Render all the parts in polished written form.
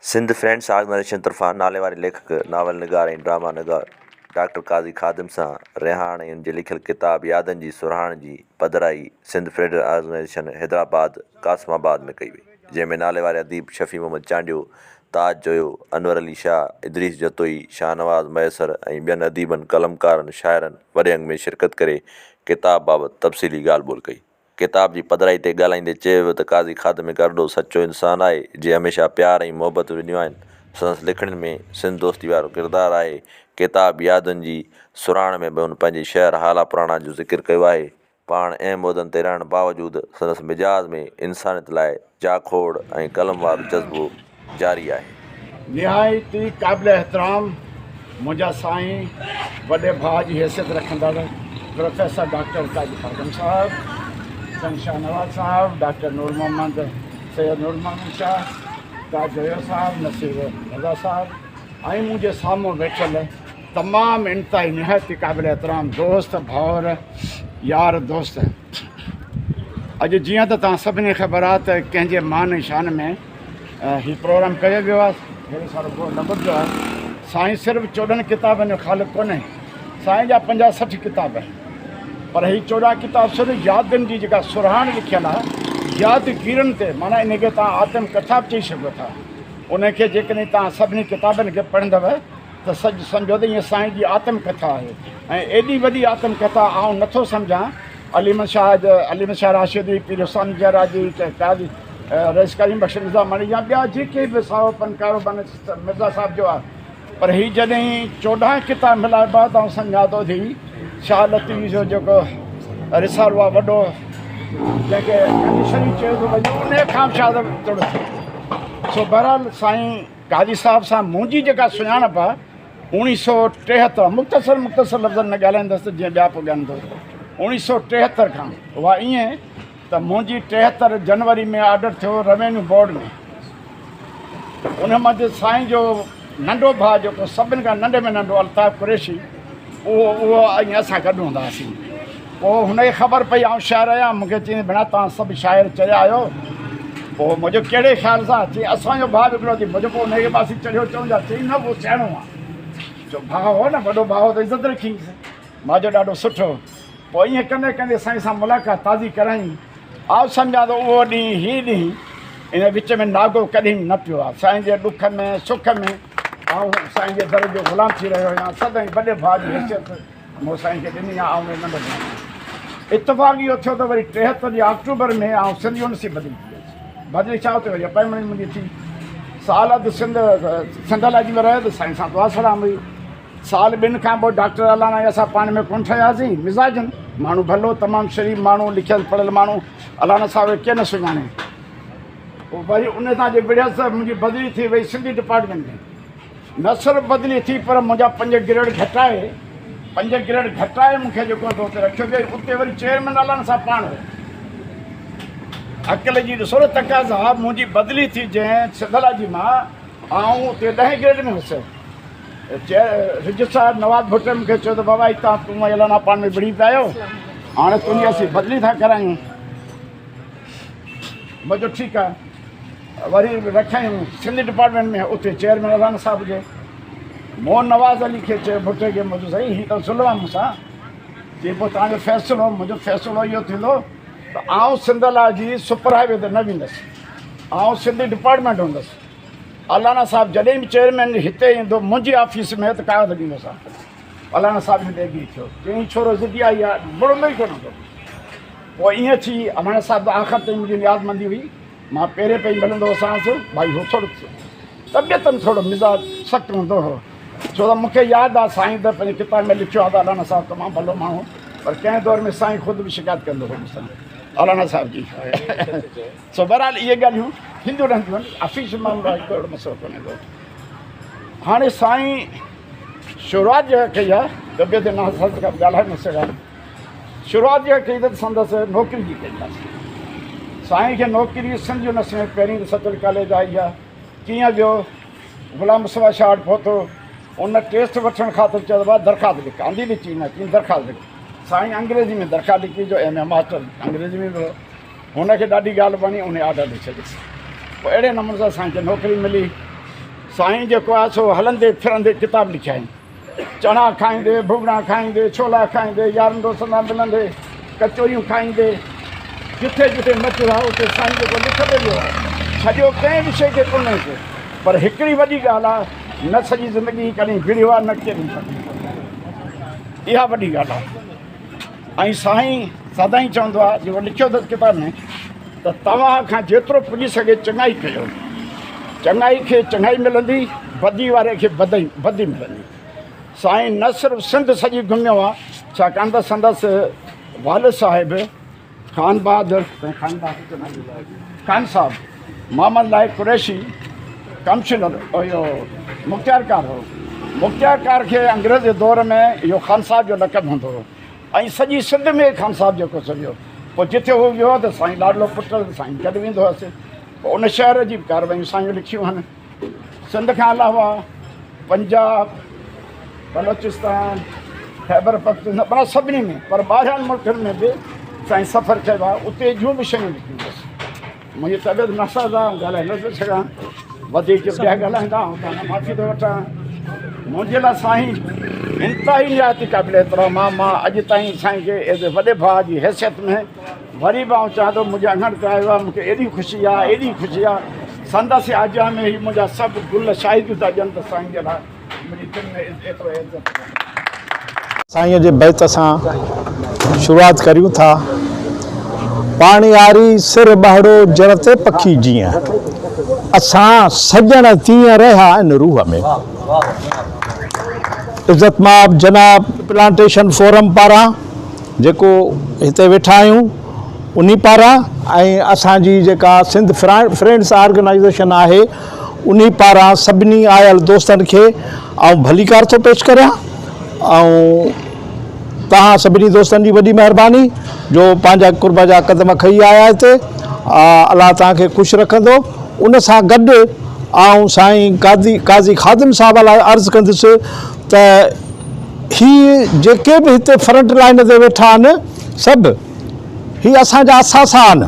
Sindh friends organisation طرفان ناليواري ليکڪ، ناول نگار ۽ ڊراما نگار ڊاڪٽر قاضي خادم سان رهاڻ ۽ ان جي لکيل ڪتاب يادن جي سرهاڻ جي پڌرائي سنڌ فرينڊس آرگنائيزيشن حيدرآباد، قاسم آباد ۾ ڪئي وئي، جنهن ۾ ناليواري اديب شفيع محمد چانڊيو، تاج جويو، انور علي شاهه، ادريس جتوئي، شاهنواز مهيسر ۽ ٻين اديبن، قلمڪارن، شاعرن وڏي انگ ۾ شرڪت ڪري ڪتاب بابت تفصيلي ڳالهه ٻولهه ڪئي. ڪتاب جي پڌرائي تي ڳالهائيندي چيو ويو ته قاضي خادم هڪ ارڏو سچو انسان آهي، جنهن هميشه پيار ۽ محبتون ڏنيون آهن، سندس لکڻين ۾ سنڌ دوستي وارو ڪردار آهي، ڪتاب يادن جي سرهاڻ ۾ به هن پنهنجي شهر هالا پراڻا جو ذڪر ڪيو آهي، پاڻ اهم عهدن تي رهڻ باوجود سندس مزاج ۾ انسانيت لاء جاکوڙ ۽ قلم وارو جذبو جاري آهي. نهايت ئي قابل احترام منهنجا سائين وڏي ڀاء جي حيثيت رکندڙ پروفيسر ڊاڪٽر تاج خادم صاحب، سائين شاهنواز صاحب، ڊاڪٽر نور محمد سيد نور محمد شاهه، تاج جويو صاحب، نصير رضا صاحب ۽ منهنجي سامهون ويٺل تمام انتهائي نهايت ئي قابل احترام دوست، ڀائر، يار دوست. اڄ جيئن ته توهان سڀني کي خبر آهي ته ڪنهن جي مان ۽ شان ۾ هي پروگرام ڪيو ويو آهي هيڏو سارو گوڙ نه ٻڌجو آهي سائين صرف 14 ڪتابن جو خالق ڪونهي سائين جا 50 60 ڪتاب آهن پر هي 14 ڪتاب صرف يادن جي جيڪا سرهاڻ لکيل آهي يادگيرن تي معنيٰ ان کي توهان آتم ڪٿا به چئي سگهو ٿا ان کي جيڪڏهن توهان سڀني ڪتابن کي پڙهندؤ ته سچ سمجهو ته اها سائين جي آتم ڪٿا آهي ۽ ايڏي وڏي آتم ڪٿا آئون نٿو سمجهان علي احمد شاهه جي علي احمد شاهه راشدي، پير حسام جهراجي، قاضي رئيس ڪريم بخش نظاماڻي يا ٻيا جيڪي به سائو فنڪار مرزا صاحب جو آهي پر هي جڏهن 14 ڪتاب ملائبا ته آئون سمجهان ٿو ٿي شاهه لطيف جو جيڪو رسالو آهي وڏو جنهن کي گنج شريف چيو ٿو وڃي ان کان به شايد ٿورو ٿئي سو بهرحال سائين قاضي صاحب سان منهنجي جيڪا سڃاڻپ آهي 1973 مختصر مختصر لفظن ۾ ڳالهائيندس ته جيئن ٻيا پوء ڳائن ٿو 1973 کان اها ائين ته منهنجي 73 جنوري ۾ آرڊر ٿيو روينيو بورڊ ۾ ان منجهه سائين جو ننڍو ڀاء جيڪو سڀن کان ننڍي ۾ ننڍو الطاف قريشي اهو ۽ اسان گڏ هوندا هئاسين پوء هن کي خبر پئي آئون شاعر آهيان مون کي چيائين ڀيڻا توهان سڀ شاعر چريا آهيو پوء مون چيو ڪهڙي خيال سان چيائين اسان جو ڀاء به هڪڙو اٿئي مون چيو پوء ان کي به اسين چريو چئون ٿا چيائين نه اهو سياڻو آهي چيو ڀاء هو نه وڏو ڀاء هو ته عزت رکينس مان چيو ڏاڍو سٺو پوء ائين ڪندي ڪندي سائين سان ملاقات تازي ڪرايائين آئون سمجهان ٿو اهو ڏينهن هي ڏينهن ان وچ ۾ ناغو ڪڏهن نه پيو آهي سائين جي ڏک ۾ سک ۾ آئون سائين جي در جو غلام ٿي رهيو آهيان سدائين وڏي ڀاء جي حيثيت مون سائين کي ڏني آهي آئون ننڍو ڀاء آهيان اتفاق اهو ٿيو ته وري 73 جي آڪٽوبر ۾ آئون سنڌ يونيورسٽي بدلي ٿي ويس بدلي ڇا اتي وري اپائنٽمينٽ منهنجي ٿي سال اڌ سنڌ سنڌالاجي ۾ رهيو ته سائين سان دعا سلام هئي سال ٻن کان پوء ڊاڪٽر الانا ۽ اسان پاڻ ۾ ڪونه ٺهياسين. مزاجن ماڻهو ڀلو، تمام شريف ماڻهو، لکيل پڙهيل ماڻهو، الانا صاحب کي ڪير نه سڃاڻي. پوء وري ان سان جي وڙهيس ته منهنجي بدلي ٿي وئي سنڌي ڊپارٽمينٽ ۾. نه صرف بدلي ٿي پر منهنجا 5 گريڊ گهٽائي، 5 گريڊ گهٽائي مون کي جيڪو اتي رکيو ويو. اتي وري چيئرمين الانا صاحب پاڻ هو. عقل جي ڏسو نه تقاضا، منهنجي بدلي ٿي جنهن سنڌالاجي مان، آئون اتي ڏهين گريڊ ۾ هوس. رجسٽرار نواز ڀٽي مون کي چيو ته بابا هتان تون ۽ الانا پاڻ ۾ وڙهي پيا آهيو، هاڻي تنهنجي اسين بدلي ٿا ڪرايون. مون چيو ٺيڪ آهي. وري رکيائون سنڌي ڊپارٽمينٽ ۾، اتي چيئرمين الانا صاحب هجي. مون نواز علي کي چيو ڀٽي کي، مون چيو سائين هي ته ظلم آهي مون سان. چي پوء توهان جو فيصلو؟ منهنجو فيصلو اهو ٿيندو ته آئون سنڌ لاء جي سپر هاء وي تي نه ويندس، آئون سنڌي ڊپارٽمينٽ هوندس. الانا صاحب جڏهن به چيئرمين هتي ايندو منهنجي آفيس ۾ ته ڪاغذ ڏيندوسان. الانا صاحب هن تي ايگري ٿيو. چيائين ڇورو ضدي آهي اها مڙندو ئي ڪونه هوندو. پوء ائين ٿي الانا صاحب ته آخر تائين منهنجي نيازمندي هئي. مان پيري پئي ملندو هوسانس. ڀائي هو ٿورو طبيعتن ٿورو مزاج سخت هوندو هو. ڇو ته مون کي ياد آهي سائين ته پنهنجي ڪتاب ۾ لکيو آهي ته الانا صاحب تمام ڀلو ماڻهو پر ڪنهن دور ۾ سائين خود به شڪايت ڪندو هو مون سان الانا صاحب جي. سو بهرحال اهي ڳالهيون ٿينديون رهنديون آهن، آفيس جو معاملو آهي، ڪو اهڙو مسئلو ڪونهي ڪو. هاڻي سائين شروعات جيڪا ڪئي آهي، طبيعت ناساز کان ڳالهائي نه سگهان، شروعات جيڪا ڪئي اٿس سندس نوڪري جي ڪئي آهي. سائين کي نوڪري سنڌ يونيورسٽي ۾ پهرين ته سچل ڪاليج آئي آهي، ڪيئن ويو غلام مصطفيٰ شاهه وٽ پهتو، ان ٽيسٽ وٺڻ خاطر چيو ته بابا درخواست لک، آندي به چي نه، چيائين درخواست لک. سائين انگريزي ۾ درخواست لکي جو ايم اي ماسٽر انگريزي ۾ به هو. هن کي ڏاڍي ڳالهه وڻي، انهي آرڊر ڏئي ڇڏيس. پوء اهڙي نموني سان سائين کي نوڪري ملي. سائين جيڪو آهي سو هلندي ڦرندي ڪتاب لکيائين. چڻا کائيندي، ڀڳڙا کائيندي، ڇولا کائيندي، يارن دوستن سان ملندي، ڪچوريون کائيندي، جٿي جٿي مچ هئا اتي سائين جيڪو لکندو ويو آهي. ڇڏيو ڪنهن به شيء کي ڪونهي ڪو. پر هڪڙي وڏي ڳالهه آهي نه سڄي زندگي ڪڏهن وڙهيو آهي نه ڪڏهن تڪليف ٿي. اها وڏي ڳالهه آهي. ۽ سائين سدائين چوندو آهي جيڪو لکيو اٿس ڪتاب ۾ ته توهان کان جيترو پڄي سگهي چڱائي ڪيو. چڱائي کي چڱائي ملندي، بدي واري کي بدي ملندي. سائين نه صرف سنڌ سڄي گهميو آهي ڇاڪاڻ ته سندس والد صاحب خان بهادر خان صاحب محمد لائق قريشي ڪمشنر اهو مختيارڪار هو. مختيارڪار کي انگريز جي دور ۾ اهو خان صاحب جو لقب هوندو هو ۽ سڄي سنڌ ۾ خان صاحب جيڪو سو ويو پوء جتي هو ويو ته سائين لاڏلو پٽ سائين گڏ ويندو هئس پوء ان شهر جي به ڪاروايون سائين لکيون هن سنڌ کان علاوه پنجاب بلوچستان خيبر پختون معنيٰ سڀني ۾ پر ٻاهرين ملڪن ۾ به سائين سفر ڪيو آهي اتي جون به شيون لکيون اٿس منهنجي طبيعت ناساز آهي آئون ڳالهائي نه ٿو سگهان وڌيڪ ٻيا ڳالهائيندا آئون توهان کان معافي ٿو وٺان منهنجي لاء سائين انتهائي نهايت قابل احترام آهي مان اڄ تائين سائين کي ايز اي وڏي ڀاء جي حيثيت ۾ وري به آئون چوان ٿو منهنجي اڱڻ تي آيو آهي مونکي ايڏي خوشي آهي ايڏي خوشي آهي سندس آجيان ۾ هي منهنجا سڀ گل شاهديون ٿا ڏين ته سائين جي لاء منهنجي دل ۾ ايترو عزت ڪونهي. سائينء جي بيت سان شروعات ڪريون ٿا. پاڻياري سر ٻهڙو جر تي پکي جيئن، اسان سڄڻ تيئن رهيا ان روح ۾. عزت مآب جناب پلانٽيشن فورم پاران جيڪو هتي ويٺا آهيون انهي پاران ۽ اسان جي جيڪا سنڌ فرينڊس آرگنائيزيشن آهي انهي پاران سڀني آيل دوستن کي آئون ڀليڪار ٿو پيش ڪريان ۽ توهان سڀني دوستن جي وڏي مهرباني جو پنهنجا قرب جا قدم کڻي آيا هتي الله توهان کي خوش رکندو ان سان گڏ آئون سائين قاضي خادم صاحب لاء عرض ڪندس ته هي جيڪي به هتي فرنٽ لائين تي ويٺا آهن سڀ هي اسان جا اثاثا آهن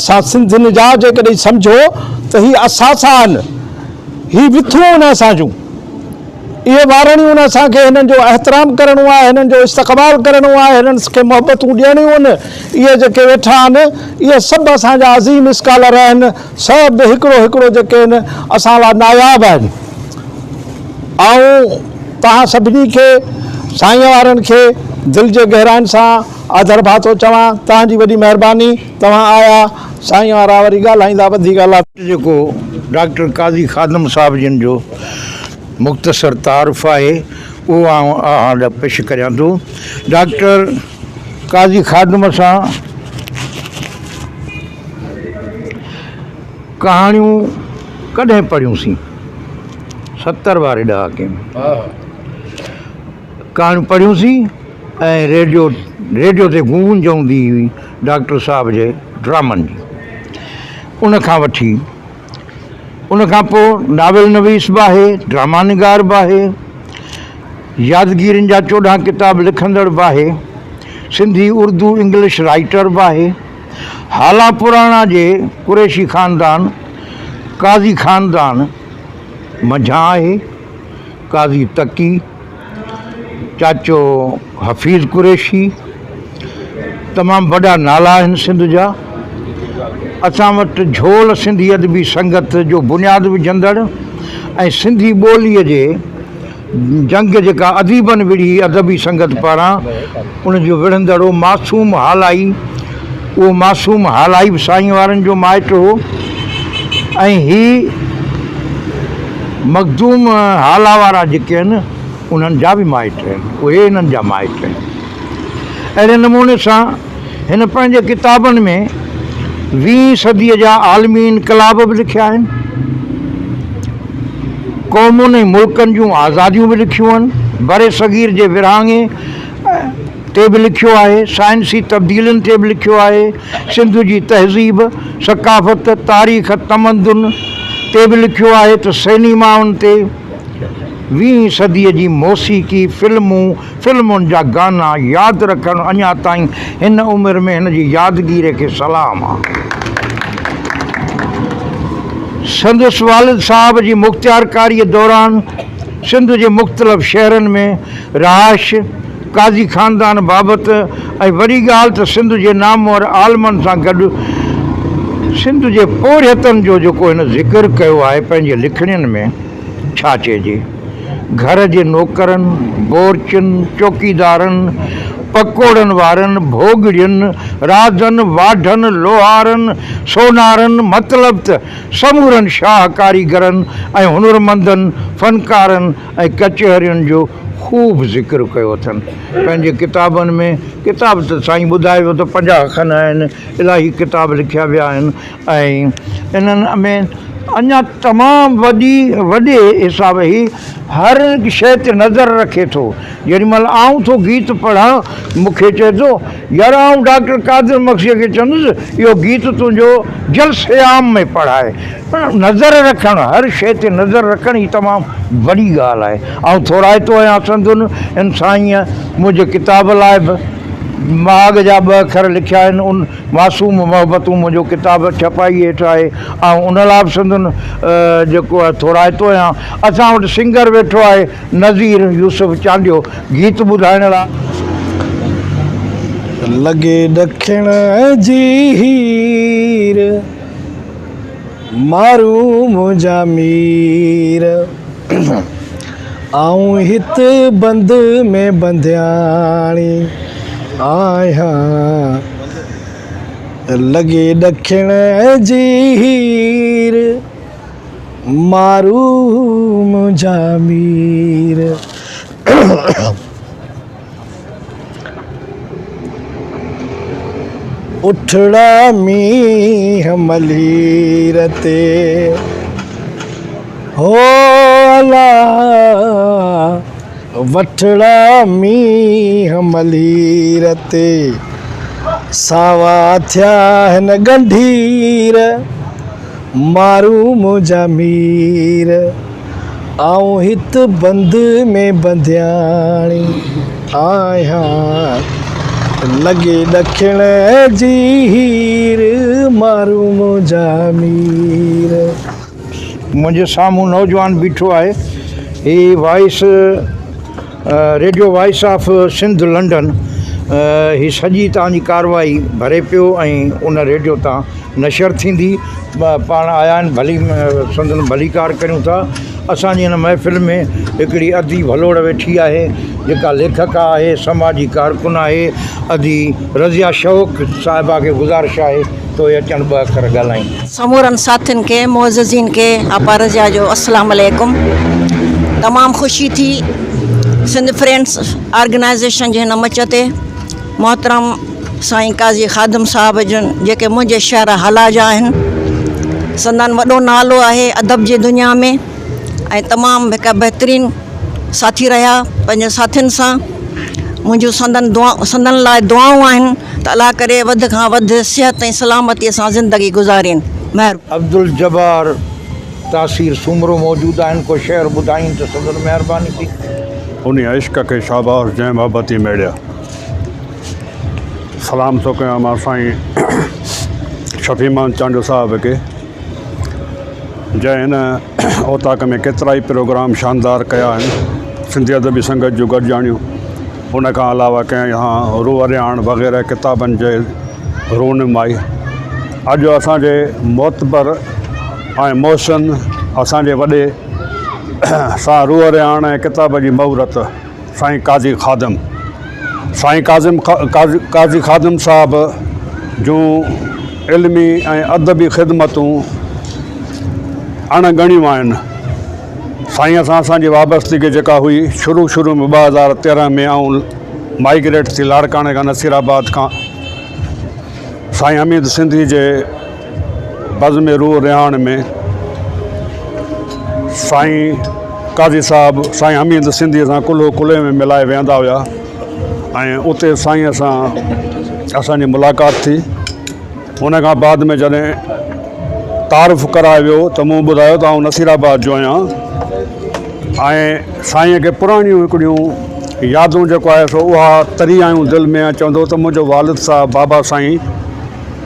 اسان سنڌين جا جيڪڏهن سمجهو ته هي اثاثا آهن هي وٿون آهن اسان جون اهي وارڻيون آهن اسان کي هنن جو احترام ڪرڻو آهي هنن جو استقبال ڪرڻو آهي هنن کي محبتون ڏيڻيون آهن اهي جيڪي ويٺا آهن اهي سڀ اسان جا عظيم اسڪالر آهن سڀ هڪڙو هڪڙو جيڪي آهن اسان لاء ناياب آهن آئون توهان سڀني کي سائينء وارن کي دل جي گهراين سان آڌر ڀاء ٿو چوان توهان جي وڏي مهرباني توهان آيا سائينء وارا وري ڳالهائيندا وڌيڪ الله. جيڪو ڊاڪٽر قاضي خادم صاحب جن جو مختصر تعارف آهي اهو آئون اوهان ڏانهن پيش ڪريان ٿو. ڊاڪٽر قاضي خادم سان ڪهاڻيون ڪڏهن پڙهيون سين؟ 70 واري ڏهاڪي ۾ ڪهاڻيون پڙهيون سين ۽ ريڊيو ريڊيو تي گونج هوندي هئي ڊاڪٽر صاحب جي ڊرامن جي ان کان وٺي ان کان پوء ناول نويس به آهي ڊراما نگار به آهي يادگيرين جا 14 ڪتاب لکندڙ به آهي سنڌي اردو انگلش رائيٽر به آهي هالا پراڻا جي قريشي خاندان قاضي خاندان منجهان آهي. قاضي تقي، چاچو حفيظ قريشي تمام وڏا نالا آهن سنڌ جا. اسان وٽ جهول سنڌي ادبي سنگت جو بنياد وجهندڙ ۽ سنڌي ٻوليء جي جنگ جيڪا اديبن وڙهي ادبي سنگت پاران ان جو وڙهندڙ هو معصوم هالائي اهو معصوم هالائي به سائين وارن جو مائٽ هو ۽ هي مخدوم هالا وارا جيڪي آهن انهن جا به مائٽ آهن اهي انهن جا مائٽ آهن اهڙي نموني سان هن پنهنجي ڪتابن ۾ ويهين صديء جا عالمي انقلاب به لکيا آهن، قومن ۽ ملڪن جون آزاديون به لکيون آهن، برصغير جي ورهاڱي تي به لکيو آهي، سائنسي تبديلين تي به لکيو آهي، سنڌ جي تهذيب، ثقافت، تاريخ، تمدن تي به لکيو آهي ته سئنيمائن تي، ويهين صديء جي موسيقي، فلمون، فلمن جا گانا ياد رکڻ اڃا تائين هن عمر ۾ هن جي يادگيري کي سلام آ. سندس والد صاحب جي مختيارڪاريء دوران سنڌ جي مختلف شهرن ۾ رهائش، قاضي خاندان بابت ۽ وڏي ڳالهه ته سنڌ جي نامور عالمن سان گڏ سنڌ جي پورهيتن جو جيڪو هن ذڪر ڪيو آهي پنهنجي لکڻين ۾ ڇا چئجي. گهر جي نوڪرن، بورچين، چوڪيدارن، پڪوڙن وارن، ڀوڳڙين، رازن، واڍن، لوهارن، سونارن مطلب ته سمورن شاهه ڪاريگرن ۽ هنرمندن، فنڪارن ۽ ڪچهرين جو خوب ذڪر ڪيو اٿن پنهنجي ڪتابن ۾. ڪتاب ته سائين ٻڌائي ويو ته 50 کن آهن، الاهي ڪتاب لکيا ويا آهن ۽ انهن ۾ اڃا تمام وڏي وڏي حساب هي هر هڪ شيء تي نظر رکي ٿو. جيڏي مهل آئون ٿو گيت پڙهان مون کي چئي ٿو يار آئون ڊاڪٽر قادر مگسيء کي چوندس اهو گيت تنهنجو جلسي عام ۾ پڙهائي. نظر رکڻ هر شيء تي نظر رکڻ هي تمام وڏي ڳالهه آهي. آئون ٿورائتو آهيان سندن ان سائينء منهنجي ڪتاب لاء به مهاڳ جا ٻه اکر لکيا آهن. ان معصوم محبتون منهنجو ڪتاب ڇپائي هيٺ آهي. آئون ان لاء به سندن جيڪو آهي ٿورائتو آهيان. اسان وٽ سنگر ويٺو آهي نذير يوسف چانڊيو گيت ٻڌائڻ لاء. لڳي ڏکڻ جي هير، مارو منهنجا مير، آئون هت بند ۾ بندياڻي آهيان. لڳي ڏکڻ جي هير. مارو منهنجا مير. اٺڙا مينهن ملير تي هو الا وٺڙا مينهن ملير تي ساوا ٿيا هن ڳنڍير. مارو منهنجا مير، آئون هت بند ۾ بندياڻي آهيان. لڳي ڏکڻ جي هير، مارو منهنجا مير. منهنجي سامهون نوجوان بيٺو آهي. هي voice radio voice of Sindh London هي سڄي تان جي ڪارروائي ڀري پيو ۽ ان ريڊيو تان نشر ٿيندي پاڻ آيا آهن ڀلي سندن ڀليڪار ڪريون ٿا اسان جي هن محفل ۾ هڪڙي ادي ڀلوڙ ويٺي آهي جيڪا ليکڪا آهي سماجي ڪارڪن آهي ادي رضيه شوق صاحبه کي گذارش آهي ته اهي اچن ٻه اکر ڳالهائين. سمورن ساٿين کي معززين کي آپا رضيه جو السلام عليڪم تمام خوشي ٿي سنڌ فرينڊس آرگنائيزيشن جي هن مچ تي محترم سائين قاضي خادم صاحب جن جيڪي منهنجي شهر هالا جا آهن سندن وڏو نالو آهي ادب جي دنيا ۾ ۽ تمام هڪ بهترين ساٿي رهيا پنهنجي ساٿين سان منهنجون سندن دعا سندن لاء دعائون آهن ته الله ڪري وڌ کان وڌ صحت ۽ سلامتي سان زندگي گذارين مهرباني. عبدالجبار تاثير سومرو موجود آهن ڪو شعر ٻڌائين ته سندن مهرباني ٿي. انهي عشق کي شاباس جنهن محبتي ميڙيا. سلام ٿو ڪيان مان سائين شفيع محمد چانڊيو صاحب کي جنهن هن اوطاق ۾ ڪيترائي پروگرام شاندار ڪيا آهن سنڌي ادبي سنگت جون گڏجاڻيون ان کان علاوه ڪنهن کان روح رهاڻ وغيره ڪتابن جي رونمائي اڄ اسانجي معتبر ۽ محسن اسانجي وڏي سان روح رهاڻ ۽ ڪتاب جي مهورت سائين قاضي خادم سائين ڪاظم قاضي خادم صاحب جون علمي ۽ ادبي خدمتون اڻ ڳڻيون آهن. سائينء سان اسان جي وابستگي جيڪا هئي شروع شروع ۾ 2013 ۾ آئون مائگريٽ ٿي لاڙڪاڻي کان نصير آباد کان سائين حميد سنڌي جي بزم روح رهاڻ ۾ سائين قاضي صاحب سائين حميد سنڌيء سان ڪلهو ڪلهي ۾ ملائي ويهندا هيا ۽ اتي سائينء سان اسان جي ملاقات ٿي. ان کان بعد ۾ جڏهن تعارف ڪرايو ويو ته مون ٻڌايو ته آئون نصير آباد جو آهيان ۽ سائينء کي پراڻيون هڪڙيون يادون جيڪو آهي سو اها تري آيون دل ۾ ۽ چوندو ته منهنجو والد صاحب بابا سائين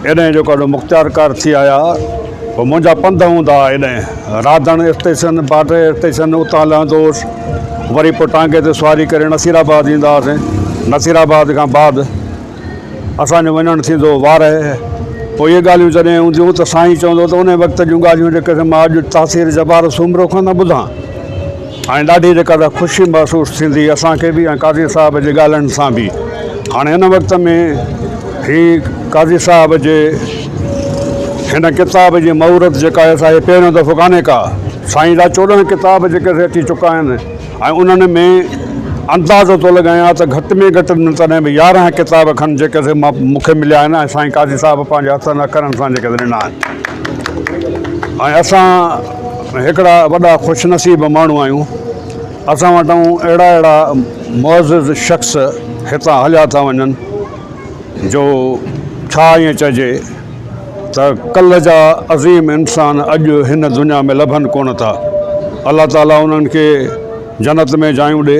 ايڏانهن جيڪو آهي مختيارڪار ٿي آيا پوء منهنجا پنڌ هوندا هئا هيڏانهن راڌڻ اسٽيشن باڊهه اسٽيشن اتان لهندو هوس وري پوء ٽانگي تي سواري ڪري نصير آباد ايندا هئاسين نصير آباد کان بعد اسان جو وڃڻ ٿيندو هو وارهه پوء اهي ڳالهيون جڏهن هونديون هيون ته سائين چوندو ته انهي وقت جون ڳالهيون جيڪي مان اڄ تاثير جبار سومرو کان ٿو ٻڌان ۽ ڏاڍي جيڪا ته خوشي محسوس ٿيندي اسان کي به ۽ قاضي صاحب جي ڳالهين سان به هاڻي هن وقت ۾ هي قاضي صاحب جي هن ڪتاب جي مهورت جيڪا آهي سا هي پهريون دفعو ڪانهي ڪا سائين جا 14 ڪتاب جيڪي سي اچي چڪا آهن ۽ انهن ۾ اندازو ٿو لڳايان ته گهٽ ۾ گهٽ تڏهن به 11 ڪتاب کن جيڪي سي مان مون کي مليا آهن ۽ سائين قاضي صاحب پنهنجي هٿن اکرن سان جيڪي ڏنا آهن ۽ اسان هڪڙا وڏا خوش نصيب ماڻهو آهيون، اسان وٽئون اهڙا اهڙا معزز شخص هتان هليا ٿا وڃن جو ڇا ائين چئجي ته ڪلهه جا عظيم انسان اڄ هن دنيا ۾ لڀن ڪونه ٿا. الله تعاليٰ انهن کي جنت ۾ جايون ڏي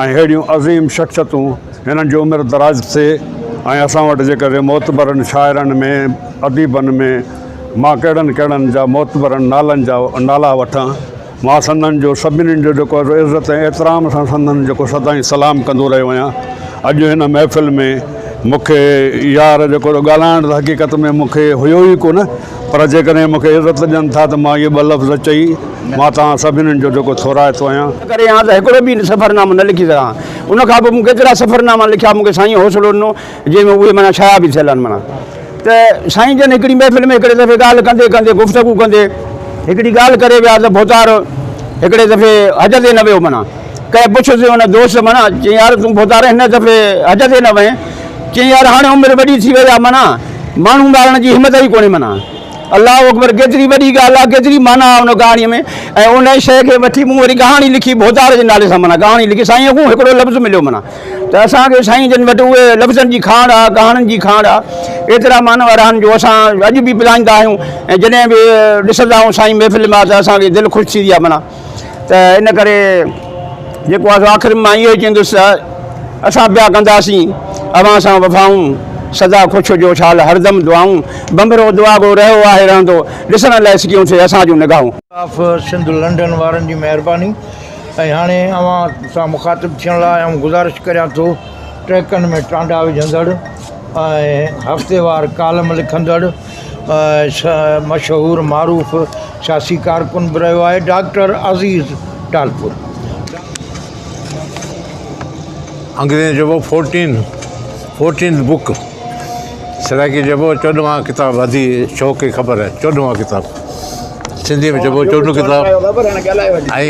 ۽ اهڙيون عظيم شخصيتون هنن جي عمر دراز ٿئي ۽ اسان وٽ جيڪڏهن معتبرن شاعرن ۾ اديبن ۾ مان ڪهڙن ڪهڙن جا معتبرن نالن جا نالا وٺان، مان سندن جو سڀني جو جيڪو آهي سو عزت ۽ احترام سان سندن جيڪو سدائين سلام ڪندو رهيو آهيان. اڄ هن محفل ۾ مون کي يار جيڪو ڳالهائڻ ته حقيقت ۾ مون کي هيو ئي ڪونه پر جيڪڏهن مون کي عزت ڏين ٿا ته مان اهي ٻه لفظ چئي مان توهان سڀني جو جيڪو ٿورائتو آهيان. ڪري ها ته هڪڙو به سفرنامو نه لکي سگهان ها. ان کان پوء مون ڪيترا سفرناما لکيا، مون کي سائينء حوصلو ڏنو. جنهن ۾ اهي معنيٰ شايع به ٿيل آهن معنيٰ ته سائين جن هڪڙي محفل ۾ هڪڙي دفعي ڳالهه ڪندي ڪندي گفتگو ڪندي هڪڙي ڳالهه ڪري ويا ته ڀوتار هڪڙي دفعي حج تي نه ويو معنيٰ ڪنهن پڇيس ان دوست معنيٰ چيائين يار تون ڀوتار هن دفعي حج تي نه وئين چيائين يار هاڻي عمر وڏي ٿي وئي آهي معنيٰ ماڻهو مارڻ جي همت ئي ڪونهي معنيٰ الله اڪبر ڪيتري وڏي ڳالهه آهي ڪيتري معنيٰ آهي ان ڪهاڻيء ۾ ۽ ان شيء کي وٺي مون وري ڪهاڻي لکي ڀوتار جي نالي سان معنيٰ ڪهاڻي لکي سائين کان هڪڙو لفظ مليو معنيٰ ته اسان کي سائين جن وٽ اهي لفظن جي کاڻ آ، ڪهاڻين جي کاڻ آ، ايترا مانوارا آهن جو اسان اڄ به پلائيندا آهيون ۽ جڏهن به ڏسندا آهيون سائين محفل مان ته اسان کي دل خوش ٿيندي آ معنيٰ ته ان ڪري جيڪو آ سو آخر ۾ مان اهو ئي چوندس ته اسان پيا ڪنداسين اوهان سان وفائون سدا خوش هجو شال هردم دعائون ڀنڀرو دعاگو رهيو آهي رهندو ڏسڻ لاء سڪيون ٿي اسان جون نگاهون. آف سنڌ لنڊن وارن جي مهرباني. ۽ هاڻي اوهان سان مخاطب ٿيڻ لاء آئون گذارش ڪريان ٿو ٽريڪن ۾ ٽانڊا وجهندڙ ۽ هفتيوار ڪالم لکندڙ مشهور معروف سياسي ڪارڪن به رهيو آهي ڊاڪٽر عزيز ٽالپر. انگريزي ۾ چئبو فورٽين فورٽينٿ بڪ سرائيڪي چئبو چوڏهوان ڪتاب اڌي شوق کي خبر آهي چوڏهوان ڪتاب سنڌيء ۾ چئبو چوڏهون ڪتاب ۽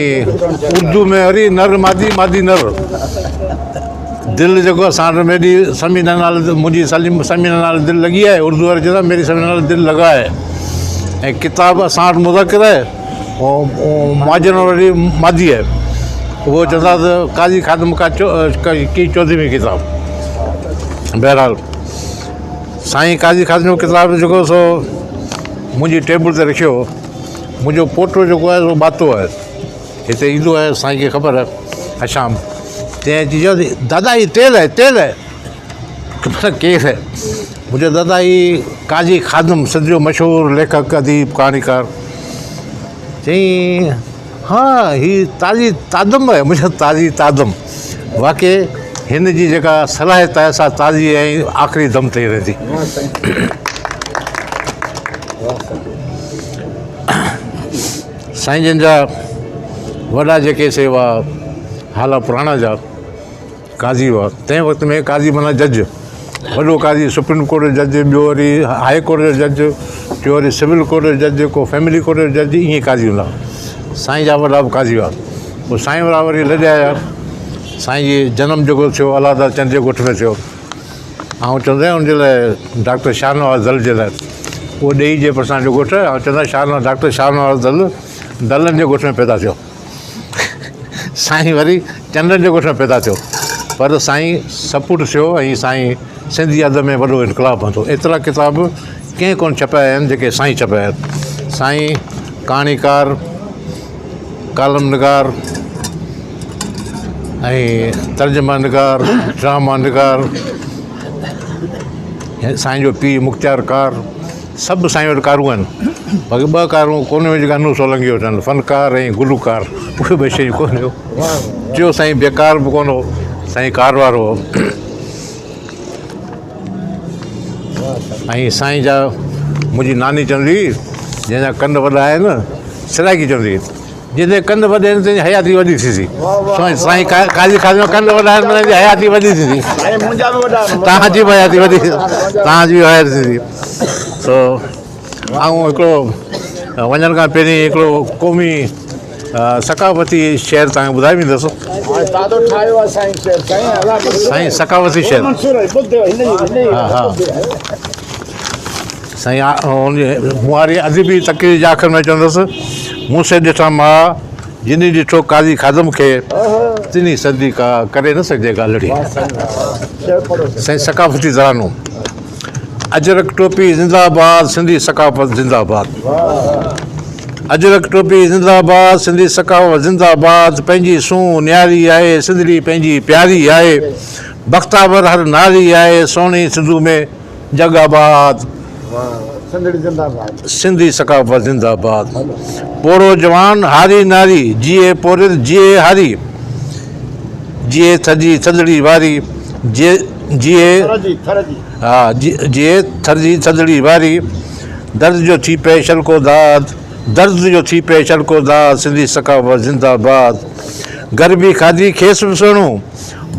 اردو ۾ وري نر مادي مادي نر دل جيڪو اسان وٽ ميري ثمينه نال منهنجي سليم ثمينه نال دل لڳي آهي اردو واري چوندا ميري ثمينه نال دل لڳا آهي ۽ ڪتاب اسان وٽ مذڪر آهي ماجن وري مادي آهي اهو چوندا ته قاضي خادم کا ڪي چوڌوين ڪتاب بهرحال سائين قاضي خادم جو ڪتاب جيڪو سو منهنجي ٽيبل تي رکيو هو. منهنجو پوٽو جيڪو آهي سو ٻاتو آهي. هتي ايندو آهي سائين کي خبر آهي هشام تنهن اچي چيو دادا هي تيل آهي تيل آهي ڪير آهي منهنجو دادا هي قاضي خادم سنڌ جو مشهور ليکڪ اديب ڪهاڻيڪار چيائين ها هي تازي تادم آهي منهنجو تازي تادم واقعي هن جي جيڪا صلاحيت آهي سا تازي ۽ آخري دم تائين رهندي. سائين جن جا وڏا جيڪي سي هئا هالا پراڻا جا قاضي هئا تنهن وقت ۾ قاضي معنيٰ جج وڏو قاضي سپريم ڪورٽ جو جج ٻيو وري هاء ڪورٽ جو جج ٽيو وري سول ڪورٽ جو جج ڪو فيملي ڪورٽ جو جج ائين قاضي هوندا هئا سائين جا وڏا به قاضي هئا پوء سائين وارا وري لڏي آيا سائين جي جنم جيڪو ٿيو الله داد چند جي ڳوٺ ۾ ٿيو آئون چوندو آهيان ان جي لاء ڊاڪٽر شاهنواز دل جي لاء اهو ڏيئي جي ڀرسان جو ڳوٺ آهي آئون چوندو آهيان شاهنواز ڊاڪٽر شاهنواز دل دلن جي ڳوٺ ۾ پيدا ٿيو سائين وري چنڊن جي ڳوٺ ۾ پيدا ٿيو پر سائين سپوٽ ٿيو ۽ سائين سنڌي ادب ۾ وڏو انقلاب آندو ايترا ڪتاب ڪنهن ڪونه ڇپايا آهن جيڪي سائين ڇپايا آهن سائين ڪهاڻيڪار ڪالم نگار ۽ ترجما نگار ڊراما نگار سائين جو پيء مختيار ڪار سڀ سائين وٽ ڪارون آهن باقي ٻه ڪارون ڪونهيون جيڪا انو سولنگي وٽ آهن فنڪار ۽ گلوڪار اهي ٻه شيون ڪونهيون ٽيو سائين بيڪار به ڪونه هو سائين ڪار وارو هو ۽ سائين جا منهنجي ناني چوندي هئي جنهن جا ڪن وڏا آهن سرائڪي چوندي هئي جنهن جي ڪن وڏي آهن تنهن جي حياتي وڏي ٿيندي سائين قاضي خادم جا ڪن وڏا آهن معنيٰ حياتي وڏي ٿيندي توهان جي به حياتي وڏي توهان جي به حياتي ٿيندي سو آئون هڪڙو وڃڻ کان پهرين هڪڙو قومي ثقافتي شعر توهان کي ٻڌائي ويندس سائين ثقافتي شعر ها ها سائين مون واري ادبي تقرير جي آخر ۾ چوندس، مون سي ڏٺا مئا، جني ڏٺو قاضي خادم کي، تني صدي ڪا ڪري نه سگهجي ڳالهڙي. سائين ثقافتي ترانو، اجرڪ ٽوپي زنده آباد سنڌي ثقافت زنده آباد. اجرڪ ٽوپي زنده آباد سنڌي ثقافت زنده آباد پنهنجي سونهن نياري آهي سنڌڙي پنهنجي پياري آهي بختاور هر ناري آهي سهڻي سنڌو ۾ جڳ آباد. سنڌي ثقافت زنده آباد. پوڙهو جوان هاري ناري جيئي پورهيت جيئي هاري جيئي ٿڌي ٿڌڙي واري جيئي ها جيئي ٿڌي ٿڌڙي واري درد جو ٿي پئي شل ڪو داد درد جو ٿي پئي شل ڪو داد سنڌي ثقافت زنده آباد غربي کاڌي کيس به سهڻو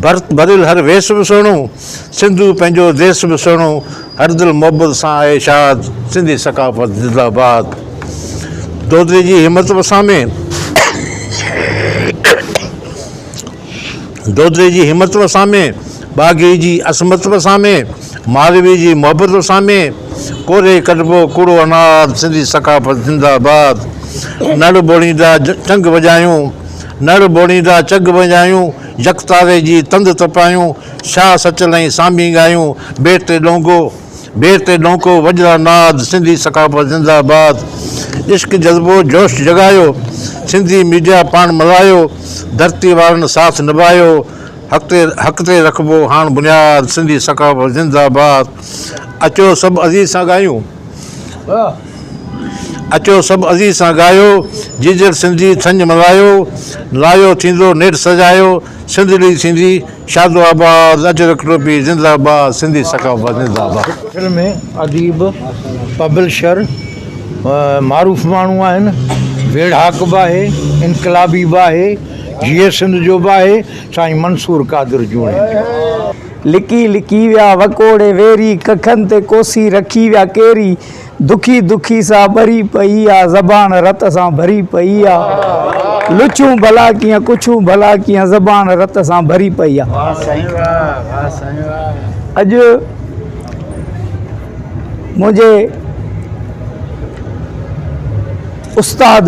ڀرت ڀريل هر ويس به سهڻو سنڌو پنهنجو ديس به سهڻو، هر دل محبت سان آهي شاد، سنڌي ثقافت زنده باد. دودي جي همت وسامي، دودي جي همت وسامي، ٻاگهي جي عظمت وسامي، ماروي جي محبت وسامي، ڪوري ڪڍبو ڪوڙو انار، سنڌي ثقافت زنده باد. نڙ ٻوڙيندا چنگ وڄايون، نڙ ٻوڙيندا چنگ وڄايون، يڪتاري جي تند تپايون، شاهه سچل ۽ سامي ڳايون، بير تي ڏونگو، بير تي ڏونڪو، وڄدا ناد، سنڌي ثقافت زنده باد، عشق جذبو جوش جڳايو، سنڌي ميڊيا پاڻ ملهايو، ڌرتي وارن ساٿ نڀايو، حق تي حق تي رکبو هاڻ بنياد، سنڌي ثقافت زنده باد، اچو سڀ عزيز سان ڳايون. اچو سڀ عزيز سان ڳايو، جيجل سنڌي ٿڃ ملهايو، لايو ٿيندو نيٺ سجايو، سنڌڙي ٿيندي شاد و آباد، اجرڪ ٽوپي زنده آباد، سنڌي ثقافت زنده آباد. اصل ۾ اديب، پبلشر، معروف ماڻهو آهن، ويڙهاڪ به آهي، انقلابي به آهي، جيئي سنڌ جو به آهي، سائين منصور قادر جوڻيجو. لڪي لڪي ويا وڪوڙي ويري، ڪکن تي ڪوسي رکي ويا ڪيري. دکي دکي سا ٻري پئي آ، زبان رت سان ڀري پئي آ. لڇون ڀلا ڪيئن ڪڇون ڀلا ڪيئن، زبان رت سان ڀري پئي آ. اڄ منهنجي استاد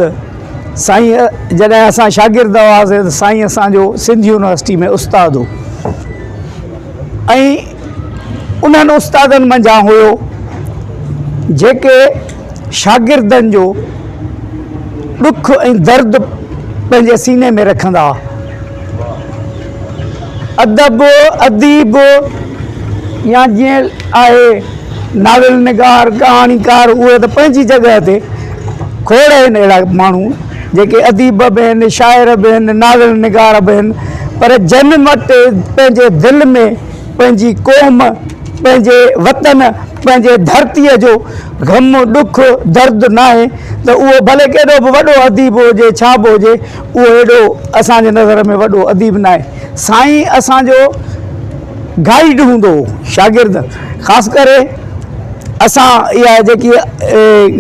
سائين جڏهن اسان شاگرد هئاسين ته سائين اسان جو سنڌ يونيورسٽي ۾ استاد هو ۽ انهن استادن منجهان هيو جيڪي شاگردن جو ڏک ۽ درد پنهنجي سيني ۾ رکندا هئا. ادب، اديب يا جيئن آهي ناول نگار، ڪهاڻيڪار اهي ته پنهنجي جڳهه تي کوڙ آهن اهڙا ماڻهو جيڪي اديب به آهن، شاعر به آهن، ناول نگار به آهن پر جن وٽ پنهنجي دل ۾ پنهنجي قوم، پنهنجي وطن، پنهنجي ڌرتيء جو غم، ڏک، درد ناهي ته اهو ڀلي ڪيڏو به وڏو اديب هجي، ڇا به هجي، اهو ايڏو اسان جي نظر ۾ وڏو اديب ناهي. سائين اسان جو گائيڊ هوندو هو، شاگرد خاص ڪري اسان اها جيڪي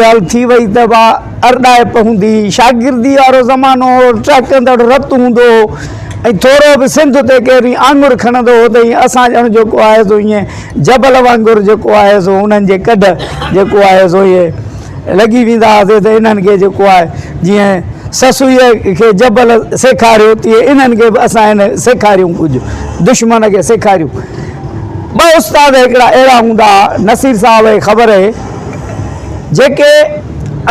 ڳالهه ٿي وئي ته با ارڏائپ هوندي هئي، شاگردي وارو زمانو هو، ٽهڪندڙ رت هوندو هو ۽ ٿورو به سنڌ تي ڪير آڱر کڻندو هو ته ائين اسان ڄڻ جيڪو آهي سو ائين جبل وانگر جيڪو آهي سو انهن جي ڪڍ جيڪو آهي سو ائين لڳي ويندا هئاسين ته انهن کي جيڪو آهي جيئن سسئيء کي جبل سيکاريو تيئن انهن کي به اسان هن سيکاريون ڪجهه دشمن کي سيکاريون. ٻه استاد هڪڙا اهڙا هوندا ها نصير صاحب کي خبر اهي جيڪي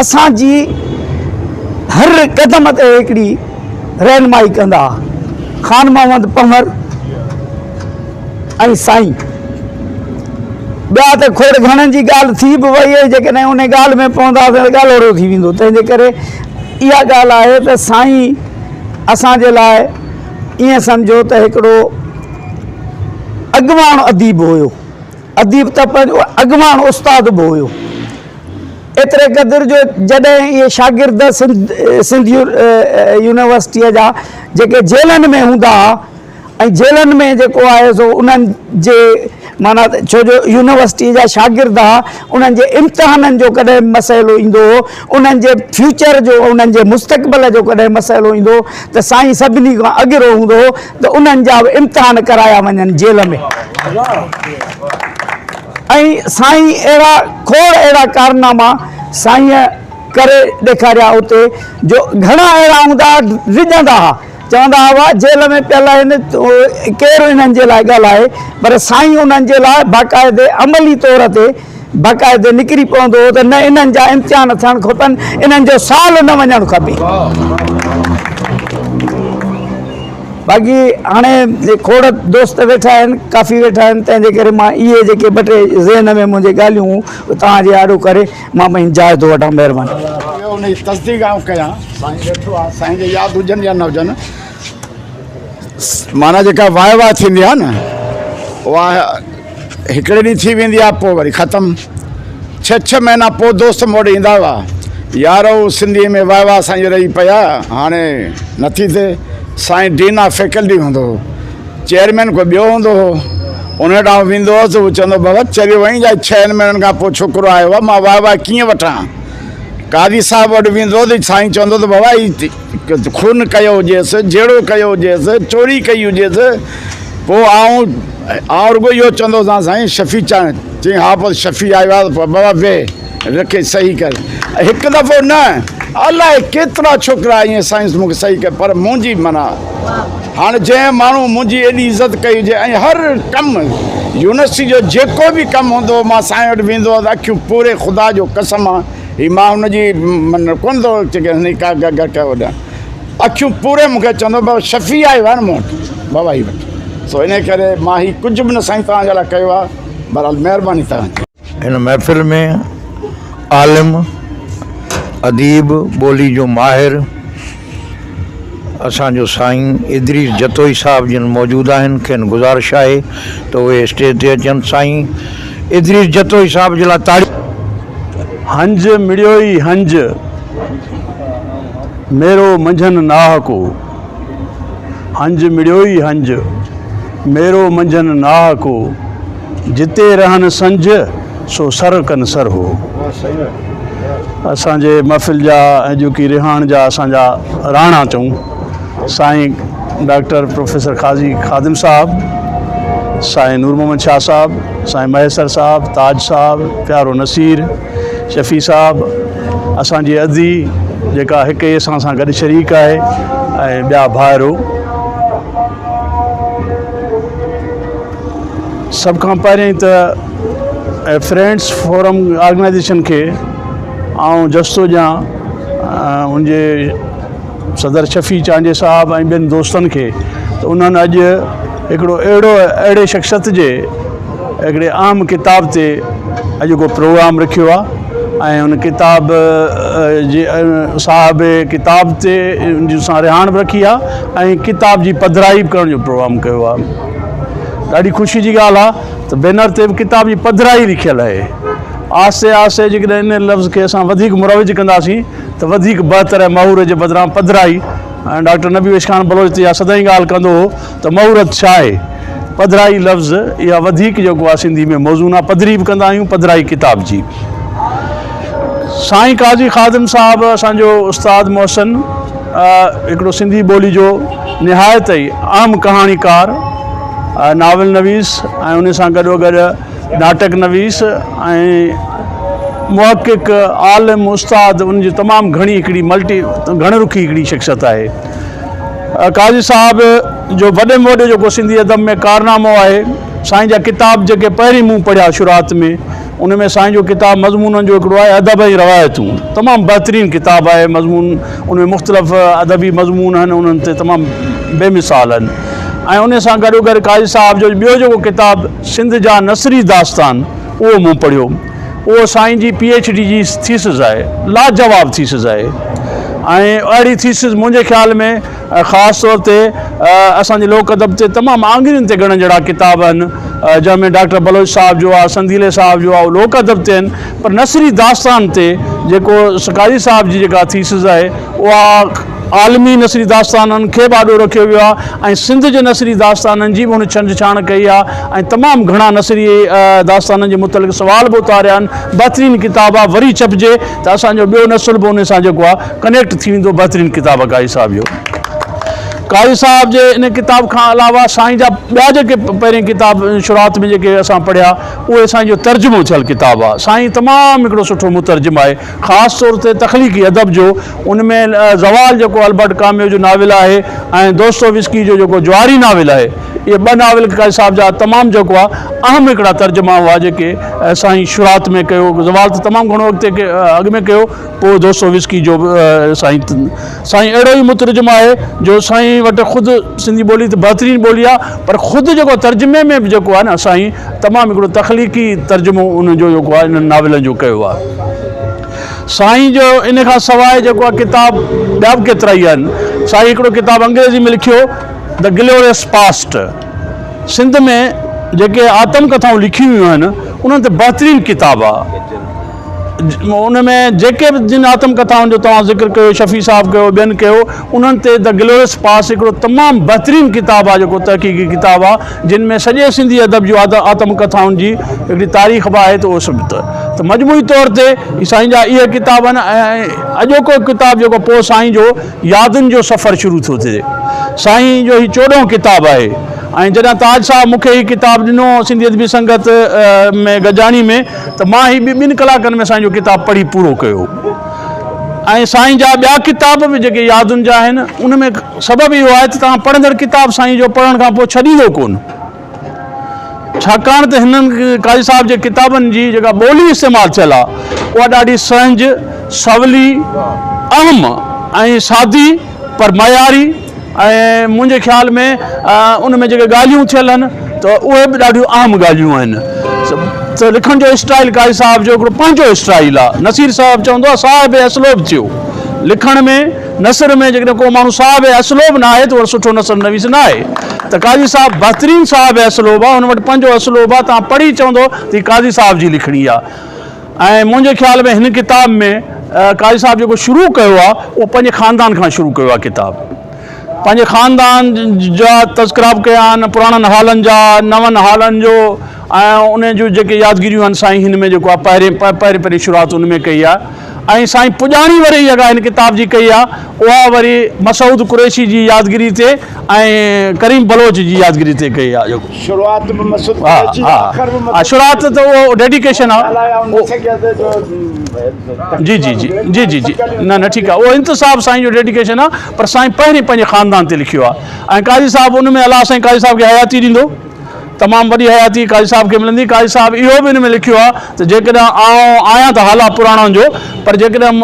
اسان جي هر قدم تي هڪڙي رهنمائي ڪندا ها خان محمد پنهور ۽ سائين. ٻيا ته کوڙ گهڻن جي ڳالهه ٿي به وئي آهي جيڪڏهن ان ڳالهه ۾ پونداسين ته ڳالهوڙو ٿي ويندو تنهن جي ڪري اها ڳالهه آهي ته سائين اسان جي لاء ائين سمجهو ته هڪڙو اڳواڻ اديب هيو اديب ته پنهنجو اڳواڻ استاد به هيو. ايتري قدر جو جڏهن اهي شاگرد سنڌ سنڌ يونيورسٽيء جا جيڪي جيلن ۾ هوندا ها ۽ جيلن ۾ جيڪو آهي سو انهن جي معنيٰ ڇو جو يونيورسٽيء جا شاگرد ها انهن جي امتحانن جو ڪڏهن مسئلو ايندو هو انهن جي فيوچر جو انهن جي مستقبل جو ڪڏهن مسئلو ايندو هو ته سائين سڀني کان اڳرو هوندو هو ته انهن جا به امتحان ڪرايا وڃن جيل ۾. ۽ سائين اهڙا کوڙ اهڙا ڪارناما سائينء ڪري ڏيکاريا اتي جو گهڻا اهڙا هوندا ها ڊڄندا ها چوندا هئا جيل ۾ پيل آهن ڪير انهن جي لاء ڳالهائي پر سائين انهن جي لاء باقاعدي عملي طور تي باقاعدي نڪري پوندو هو ته نه انهن جا امتحان ٿيڻ کپن انهن جو سال نه وڃڻ کپي. باقي هاڻي کوڙ دوست ويٺا آهن ڪافي ويٺا آهن تنهن جي ڪري مان اهي جيڪي ٻه ٽي ذهن ۾ منهنجي ڳالهيون هيون اهي توهان جي آڏو ڪري مان پنهنجي جاء ٿو وٺان مهرباني. اهو ان جي تصديق آئون ڪيان سائين ويٺو آهي سائين کي ياد هجن يا نه هجن معنيٰ جيڪا واء واء ٿيندي آهي نه اها هڪڙي ڏينهن ٿي ويندي آهي پوء وري ختم. ڇهه ڇهه مهينا پوء دوست مون وٽ ايندا هئا، يار هو سنڌيء ۾ واهه واهه سائين رهي پيا، هاڻي نٿي ٿئي. سائين ڊين آف فيڪلٽي هوندو هو، چيئرمين ڪو ٻيو هوندو هو، ان وٽ آئون ويندو هوس، هو چوندو هو بابا چريو آهين جا ڇهن مهينن کان پوء ڇوڪرو آيو آهي، مان واهه واهه ڪيئن وٺان. قاضي صاحب وٽ ويندو هو ته سائين چوندو ته بابا هي خون ڪيو هجيس، جهيڙو ڪيو هجيس، چوري ڪئي هجيس، پوء آئون آئون رڳو اهو چوندو هوس سائين شفيع چانهه چيائين ها پوء شفيع آيو آهي ته بابا ويهه رکي صحيح ڪر هڪ دفعو نه الائي ڪيترا ڇوڪرا ائين سائنس مون کي صحيح ڪئي پر منهنجي معنيٰ هاڻي جنهن ماڻهو منهنجي ايڏي عزت ڪئي هجي ۽ هر ڪم يونيورسٽي جو جيڪو به ڪم هوندو هو مان سائين وٽ ويندو هوس اکيون پوري خدا جو قسم آ هي مان هن جي معنيٰ ڪونه ٿو هن جي ڪا ڳالهه اکيون پوري مون کي چوندو بابا شفيع آيو آهي نه مون وٽ بابا هي وٺ سو انهي ڪري مان هي ڪجهه به نه سائين توهان جي لاء ڪيو آهي بهرحال مهرباني توهان جي. هن محفل ۾ عالم، اديب، ٻولي جو ماهر اسان جو سائين ادريس جتوئي صاحب جن موجود آهن کين گذارش آهي ته اهي اسٽيج تي اچن سائين ادريس جتوئي صاحب جي لاء تاڙيون. هنج مڙيوئي هنج. ميرو منجهن ناهه ڪو. هنج مڙيوئي هنج، ميرو منجهن ناهه ڪو. جتي رهن سنج، سو سر ڪن سرهو. اسان جي محفل جا ۽ اڄوڪي رهاڻ جا اسان جا راڻا چئون سائين ڊاڪٽر پروفيسر قاضي خادم صاحب، سائين نور محمد شاهه صاحب، سائين مهيسر صاحب، تاج صاحب، پيارو نصير، شفيع صاحب اسان جي ادي جيڪا هڪ ئي اسان سان گڏ شريڪ آهي ۽ ٻيا ڀائرو سڀ کان پهرين ته فرينڊس فورم آرگنائيزيشن کي آئون جس ٿو ڏيان ان جي صدر شفيع چانڊيي صاحب ۽ ٻين دوستن کي ته انهن اڄ هڪڙو اهڙو اهڙي شخصيت جي هڪڙي اهم ڪتاب تي اڄوڪو پروگرام رکيو آهي ۽ ان ڪتاب جي صاحب ڪتاب تي ان جي سان رهاڻ به رکي آهي ۽ ڪتاب جي پڌرائي به ڪرڻ جو پروگرام ڪيو آهي ڏاڍي خوشي جي ڳالهه آهي ته بينر تي به ڪتاب جي پڌرائي لکيل آهي آهستي آهستي جيڪڏهن ان لفظ کي اسان وڌيڪ مروج ڪنداسين ته وڌيڪ بهتر ۽ مهورت جي بدران پڌرائي ۽ ڊاڪٽر نبي بخش خان بلوچ ته اها سدائين ڳالهه ڪندو هو ته مهورت ڇا آهي؟ پڌرائي لفظ اها وڌيڪ جيڪو آهي سنڌي ۾ موزون آهي پڌري به ڪندا آهيون پڌرائي ڪتاب جي. سائين قاضي خادم صاحب اسان جو استاد محسن هڪڙو سنڌي ٻولي جو نهايت ئي اهم ڪهاڻيڪار، ناول نويس ۽ ان سان گڏوگڏ ناٽڪ نويس ۽ محقق، عالم، استاد ان جي تمام گهڻي هڪڙي ملٽي گهڻ رخي هڪڙي شخصيت آهي. قاضي صاحب جو وڏي ۾ وڏو جيڪو سنڌي ادب ۾ ڪارنامو آهي سائين جا ڪتاب جيڪي پهرين مون پڙهيا شروعات ۾ ان ۾ سائين جو ڪتاب مضمونن جو هڪڙو آهي ادب ۽ روايتون تمام بهترين ڪتاب آهي مضمون ان ۾ مختلف ادبي مضمون آهن انهن تي تمام بي مثال آهن ۽ ان سان گڏوگڏ قاضي صاحب جو ٻيو جيڪو ڪتاب سنڌ جا نثري داستان اهو مون پڙهيو. اهو سائين جي پي ايڇ ڊي جي ٿيسز آهي. لاجواب ٿيسز آهي ۽ اهڙي ٿيسز منهنجي خيال ۾ خاص طور تي اسان جي لوڪ ادب تي تمام آڱرين تي ڳڻڻ جهڙا ڪتاب آهن جنهن ۾ ڊاڪٽر بلوچ صاحب جو آهي سنديلي صاحب جو آهي اهو لوڪ ادب تي آهن پر نثري داستان تي جيڪو قاضي صاحب جي جيڪا ٿيسز آهي اها عالمي نثري داستانن کي به آڏو رکيو ويو آهي ۽ سنڌ جي نثري داستانن جي به هن ڇنڊ ڇاڻ ڪئي آهي ۽ تمام گهڻا نثري داستانن جي متعلق سوال به اٿاريا آهن بهترين ڪتاب آهي وري ڇپجي ته اسان جو ٻيو نسل به ان سان جيڪو آهي ڪنيڪٽ ٿي ويندو بهترين ڪتاب آهي قاضي صاحب جو. قاضي صاحب جي ان ڪتاب کان علاوه سائين جا ٻيا جيڪي پهرين ڪتاب شروعات ۾ جيڪي اسان پڙهيا اهي سائين جو ترجمو ٿيل ڪتاب آهي سائين تمام هڪڙو سٺو مترجم آهي خاص طور تي تخليقي ادب جو ان ۾ زوال جيڪو البرٽ ڪاميو جو ناول آهي ۽ دوستو وسڪي جو جيڪو جواري ناول آهي اهي ٻه ناول قاضي صاحب جا تمام جيڪو آهي اهم هڪڙا ترجما هئا جيڪي سائين شروعات ۾ ڪيو زوال ته تمام گهڻو اڳتي اڳ ۾ ڪيو پوء دوستو وسڪي جو به سائين سائين اهڙو ئي مترجم آهي جو سائين وٽ خود سنڌي ٻولي ته بهترين ٻولي آهي پر خود جيڪو ترجمي ۾ به جيڪو آهي نه سائين تمام هڪڙو تخليقي ترجمو ان جو جيڪو آهي انهن ناولن جو ڪيو آهي سائين جو ان کان سواء جيڪو آهي ڪتاب ٻيا به ڪيترا ئي آهن سائين هڪڙو ڪتاب انگريزي ۾ لکيو The Glorious Past Sindh ۾ جيڪي آتم ڪٿائون لکيون ويون آهن انهن تي بهترين ڪتاب آهي ان ۾ جيڪي به جن آتم ڪٿائن جو توهان ذڪر ڪيو شفيع صاحب ڪيو ٻين ڪيو انهن تي The Glorious Past هڪڙو تمام بهترين ڪتاب آهي جيڪو تحقيقي ڪتاب آهي جن ۾ سڄي سنڌي ادب جو آتم ڪٿائن جي هڪڙي تاريخ به آهي ته اهو سڀ ته مجموعي طور تي سائين جا اهي ڪتاب آهن ۽ اڄوڪو ڪتاب جيڪو پوء سائين جو يادن جو سفر شروع ٿو ٿئي. سائين جو هي چوڏهون ڪتاب آهي ۽ جڏهن تاج صاحب مون کي هي ڪتاب ڏنو سنڌي ادبي سنگت ۾ گڏجاڻي ۾ ته مان هي ٻن ڪلاڪن ۾ سائين جو ڪتاب پڙهي پورو ڪيو ۽ سائين جا ٻيا ڪتاب به جيڪي يادن جا آهن ان ۾ سبب اهو آهي ته توهان پڙهندڙ ڪتاب سائين جو پڙهڻ کان پوء ڇڏيندو ڪونه. ڇاڪاڻ ته هنن قاضي صاحب جي ڪتابن جي جيڪا ٻولي استعمال ٿيل آهي اها ڏاڍي سهنج، سولي، اهم ۽ سادي پر معياري ۽ منهنجي خيال ۾ ان ۾ جيڪي ڳالهيون ٿيل آهن ته اهي به ڏاڍيون اهم ڳالهيون آهن ته لکڻ جو اسٽائيل قاضي صاحب جو هڪڙو پنهنجو اسٽائيل آهي نصير صاحب چوندو آهي صاحب اسلوب ٿيو لکڻ ۾ نثر ۾ جيڪڏهن ڪو ماڻهو صاحب اسلوب نه آهي ته اهو سٺو نثر نويس نه آهي ته قاضي صاحب بهترين صاحب اسلوب آهي هن وٽ پنهنجو اسلوب آهي توهان پڙهي چوندو ته هي قاضي صاحب جي لکڻي آهي ۽ منهنجي خيال ۾ هن ڪتاب ۾ قاضي صاحب جيڪو شروع ڪيو آهي اهو پنهنجي خاندان کان شروع ڪيو آهي ڪتاب پنهنجي خاندان جا تذڪرا به ڪيا آهن پراڻن حالن جا نون حالن جو ۽ ان جون جيڪي يادگيريون آهن سائين هن ۾ جيڪو آهي پهرين پهرين پهرين شروعات ان ۾ ڪئي آهي ۽ سائين پڄاڻي وري جيڪا هن ڪتاب جي ڪئي آ اها وري مسعود قريشي جي يادگيري تي ۽ ڪريم بلوچ جي يادگيري تي ڪئي آ جيڪو شروعات به مسعود قريشي آخر به مسعود شروعات ته اهو ڊيڊيڪيشن آ جي جي جي جي جي جي نه نه ٺيڪ آ اهو انتساب سائين جو ڊيڊيڪيشن آ پر سائين پهرين پنهنجي خاندان تي لکيو آ ۽ قاضي صاحب ان ۾ الله سائين قاضي صاحب کي حياتي ڏيندو تمام وڏي حياتي قاضي صاحب کي ملندي. قاضي صاحب اهو به ان ۾ لکيو آهي ته جيڪڏهن آئون آهيان ته هالا پراڻن جو پر جيڪڏهن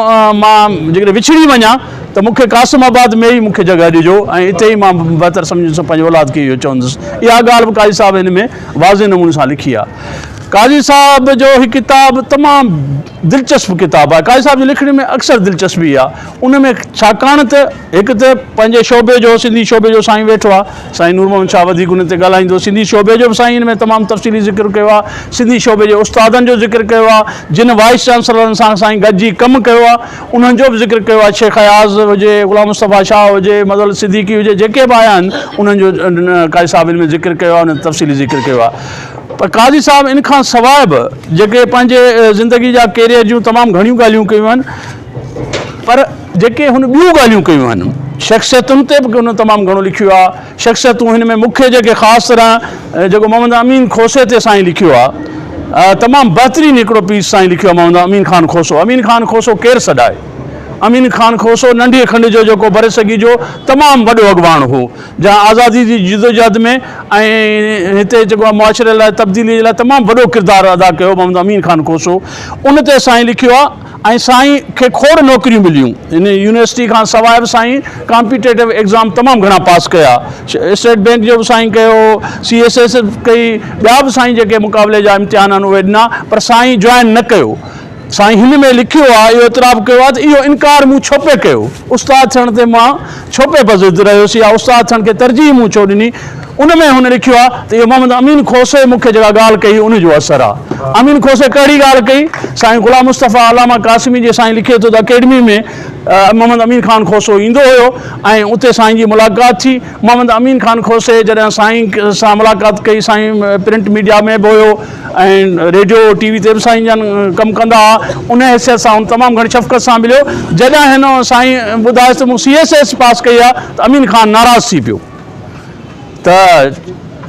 مان جيڪڏهن وڇڙي وڃان ته مون کي قاسم آباد ۾ ئي مون کي جڳهه ڏجو ۽ اتي ئي مان بهتر سمجهندس پنهنجي اولاد کي اهو چوندس. اها ڳالهه به قاضي صاحب هن ۾ واضح نموني سان لکي آهي. قاضي صاحب جو هي ڪتاب تمام دلچسپ ڪتاب آهي. قاضي صاحب جي لکڻي ۾ اڪثر دلچسپي آهي. ان ۾ ڇاڪاڻ ته هڪ ته پنهنجي شعبي جو سنڌي شعبي جو سائين ويٺو آهي. سائين نور محمد شاهه وڌيڪ ان تي ڳالهائيندو. سنڌي شعبي جو به سائين ان ۾ تمام تفصيلي ذڪر ڪيو آهي. سنڌي شعبي جي استادن جو ذڪر ڪيو آهي. جن وائيس چانسلرن سان سائين گڏجي ڪم ڪيو آهي انهن جو به ذڪر ڪيو آهي. شيخ اياز هجي، غلام مصطفيٰ شاهه هجي، مظهر صديقي هجي جيڪي به آيا آهن انهن جو قاضي صاحب ان ۾ ذڪر ڪيو آهي انهن تفصيلي ذڪر ڪيو آهي. پر قاضي صاحب ان کان سواء به جيڪي پنهنجي زندگي جا ڪيريئر جون تمام گهڻيون ڳالهيون ڪيون آهن پر جيڪي هن ٻيون ڳالهيون ڪيون آهن، شخصيتن تي به هن تمام گهڻو لکيو آهي، شخصيتون هن ۾ مکيه جيڪي خاص طرح جيڪو محمد امين کوسي تي سائين لکيو آهي، تمام بهترين هڪڙو پيس سائين لکيو آهي محمد امين خان کوسو، امين خان کوسو ڪير سڏائي؟ امين خان کوسو ننڍي کنڊ جو جيڪو برصغير جو تمام وڏو اڳواڻ هو، جنهن آزادي جي جدوجهد ۾ ۽ هتي جيڪو آهي معاشري لاء تبديلي جي لاء تمام وڏو ڪردار ادا ڪيو محمد امين خان کوسو ان تي سائين لکيو آهي ۽ سائين کي کوڙ نوڪريون مليون هن يونيورسٽي کان سواء به سائين ڪامپيٽيٽو ايگزام تمام گهڻا پاس ڪيا اسٽيٽ بينڪ جو به سائين ڪيو سي ايس ايس ڪئي ٻيا به سائين جيڪي مقابلي جا امتحان آهن اهي ڏنا پر سائين جوائن نه ڪيو سائين هن ۾ لکيو آهي، اهو اعتراف ڪيو آهي ته اهو انڪار مون ڇو پئي ڪيو؟ استاد ٿيڻ تي مان ڇو پئي بضد رهيس يا استاد ٿيڻ کي ترجيح مون ڇو ڏني؟ ان ۾ هن لکيو آهي ته اهو محمد امين کوسي مون کي جيڪا ڳالهه ڪئي ان جو اثر آهي. امين کوسي ڪهڙي ڳالهه ڪئي؟ سائين غلام مصطفيٰ علامه قاسمي جي سائين لکي ٿو ته اڪيڊمي ۾ محمد امين خان کوسو ايندو هيو ۽ اتي سائين جي ملاقات ٿي. محمد امين خان کوسي جڏهن سائين سان ملاقات ڪئي، سائين پرنٽ ميڊيا ۾ به هيو، ۽ ريڊيو ٽي وي تي به سائين جن ڪم ڪندا ها ان حيثيت سان هن تمام گهڻي شفقت سان مليو جڏهن هن سائين ٻڌايس ته مون سي ايس ايس پاس ڪئي آهي ته امين خان ناراض ٿي پيو ته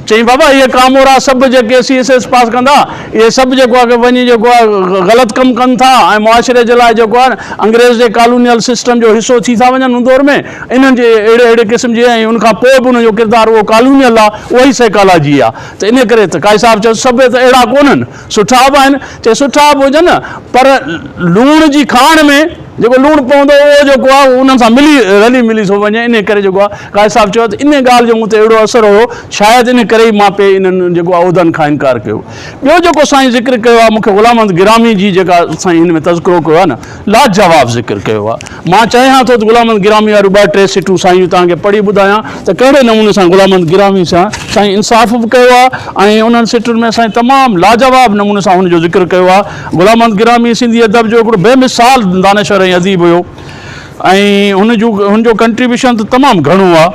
چيائين بابا اهي ڪامورا سڀ جيڪي سي ايس ايس پاس ڪندا اهي سڀ جيڪو آهي وڃي جيڪو آهي غلط ڪم ڪن ٿا ۽ معاشري جي لاء جيڪو آهي انگريز جي ڪالونيل سسٽم جو حصو ٿي ٿا وڃن ان دور ۾ انهن جي اهڙي اهڙي قسم جي ۽ ان کان پوء به انهن جو ڪردار اهو ڪالونيل آهي اها ئي سائيڪالاجي آهي ته انهيء ڪري ته قاضي صاحب چيو سڀ ته اهڙا ڪونهن، سٺا به آهن. چي سٺا به هجن پر لوڻ جي کاڻ ۾ جيڪو لوڻ پوندو اهو جيڪو آهي اهو انهن سان ملي رلي ملي ٿو وڃي. انهيء ڪري جيڪو آهي قاضي صاحب چيو ته انهيء ڳالهه جو مون تي اهڙو اثر هيو شايد انهيء ڪري ئي مان پئي انهن جيڪو آهي عهدن کان انڪار ڪيو. ٻيو جيڪو سائين ذڪر ڪيو آهي مون کي غلام محمد گرامي جي جيڪا سائين هن ۾ تذڪرو ڪيو آهي نه لاجواب ذڪر ڪيو آهي. مان چاهيان ٿو ته غلام محمد گرامي واريون ٻه ٽي سٽون سائين جون توهان کي پڙهي ٻڌايان ته ڪهڙي نموني سان غلام محمد گرامي سان سائين انصاف به ڪيو آهي ۽ انهن سٽن ۾ سائين تمام لاجواب نموني سان هن جو ذڪر ڪيو آهي. غلام محمد گرامي سنڌي ادب جو هڪڙو بي مثال دانشور ۽ اديب هيو ۽ هن جون هن جو ڪنٽريبيوشن ته تمام گهڻو آهي.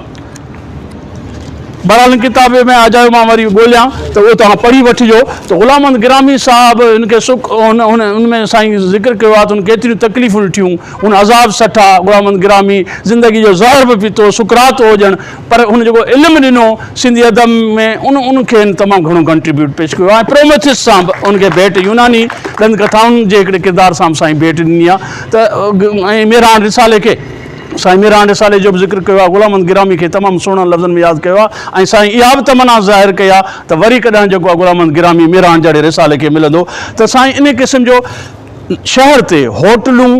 بهرحال هن ڪتاب ۾ اجايو مان وري ڳوليان ته اهو توهان پڙهي وٺجو ته غلام محمد گرامي صاحب هن کي سک هن هن ان ۾ سائين ذڪر ڪيو آهي ته هن ڪيتريون تڪليفون ڏٺيون هن عذاب سٺا غلام محمد گرامي زندگي جو زهر به پيتو سقراط هو ڄڻ پر هن جيڪو علم ڏنو سنڌي ادب ۾ ان ان کي هن تمام گهڻو ڪنٽريبيوٽ پيش ڪيو آهي ۽ پروميٿس سان به ان کي ڀيٽ يوناني ڏند ڪٿائن جي هڪڙي ڪردار سان به سائين ڀيٽ ڏني آهي ته ۽ مهراڻ رسالي کي سائين ميران رسالي جو به ذڪر ڪيو آهي، غلام محمد گرامي کي تمام سهڻن لفظن ۾ ياد ڪيو آهي ۽ سائين اها به تمنا ظاهر ڪئي آهي ته وري ڪڏهن جيڪو آهي غلام محمد گرامي ميران جهڙي رسالي کي ملندو ته سائين انهي قسم جو شهر تي هوٽلون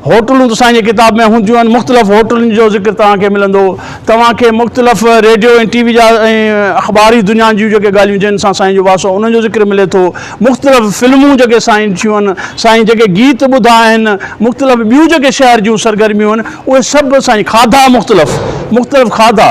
هوٽلون ته سائين جي ڪتاب ۾ هونديون آهن مختلف هوٽلن جو ذڪر توهان کي ملندو توهان کي مختلف ريڊيو ۽ ٽي وي جا ۽ اخباري دنيا جون جيڪي ڳالهيون جن سان سائين جو واسطو آهي انهن جو ذڪر ملي ٿو مختلف فلمون جيڪي سائين ڏٺيون آهن، سائين جيڪي گيت ٻڌا آهن، مختلف ٻيون جيڪي شهر جون سرگرميون آهن، اهي سڀ سائين کاڌا مختلف مختلف کاڌا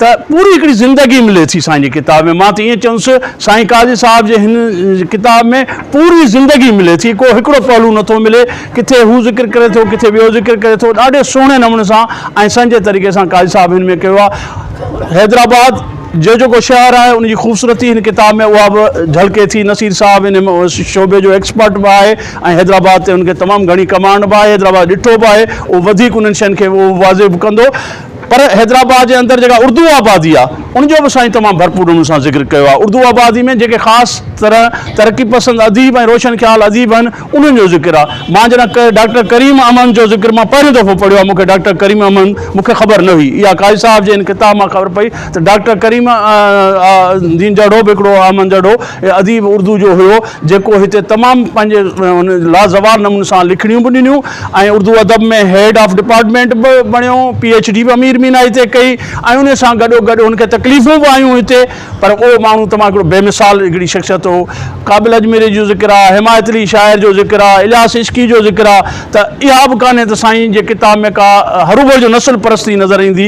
ته پوري هڪڙي زندگي ملي ٿي سائين جي ڪتاب ۾ مان ته ائين چوندس سائين قاضي صاحب جي هن ڪتاب ۾ پوري زندگي ملي ٿي ڪو هڪڙو پهلو نٿو ملي ڪٿي هو ذڪر ڪري ٿو ڪٿي ٻيو ذڪر ڪري ٿو ڏاڍي سهڻي نموني سان ۽ سهنجي طريقي سان قاضي صاحب هن ۾ ڪيو آهي حيدرآباد جو جيڪو شهر آهي ان جي خوبصورتي هن ڪتاب ۾ اها به جهلڪي ٿي. نصير صاحب ان شعبي جو ايڪسپرٽ به آهي ۽ حيدرآباد تي ان کي تمام گهڻي ڪمانڊ به آهي، حيدرآباد ڏٺو به آهي، اهو وڌيڪ انهن شين کي اهو واضح به ڪندو. پر حيدرآباد جي اندر جيڪا اردو آبادي آهي ان جو به سائين تمام ڀرپور نموني سان ذڪر ڪيو آهي. اردو آبادي ۾ جيڪي خاص طرح ترقي پسند اديب ۽ روشن خيال اديب آهن انهن جو ذڪر آ. مان جڏهن ڊاڪٽر ڪريم احمد جو ذڪر مان پهريون دفعو پڙهيو آ مون کي ڊاڪٽر ڪريم احمد مون کي خبر نه هئي اها قاضي صاحب جي هن ڪتاب مان خبر پئي ته ڊاڪٽر ڪريم الدين جهڙو به هڪڙو احمد جهڙو اديب اردو جو هيو جيڪو هتي تمام پنهنجي لازوال نموني سان لکڻيون به ڏنيون ۽ اردو ادب ۾ هيڊ آف ڊپارٽمينٽ به بڻيو پي ايڇ ڊي به امير مينائي تي ڪئي ۽ ان سان گڏو گڏ هن کي تڪليفون به آيون هتي پر اهو ماڻهو تمام هڪڙو بي مثال هڪڙي شخصيت هو. قابل اجميري جو ذڪر آ، حمايت علي شاعر جو ذڪر آ، الياس عشقي جو ذڪر آ ته اها به ڪانهي ته سائين جي ڪتاب ۾ ڪا هروڀرو جو نسل پرستي نظر ايندي،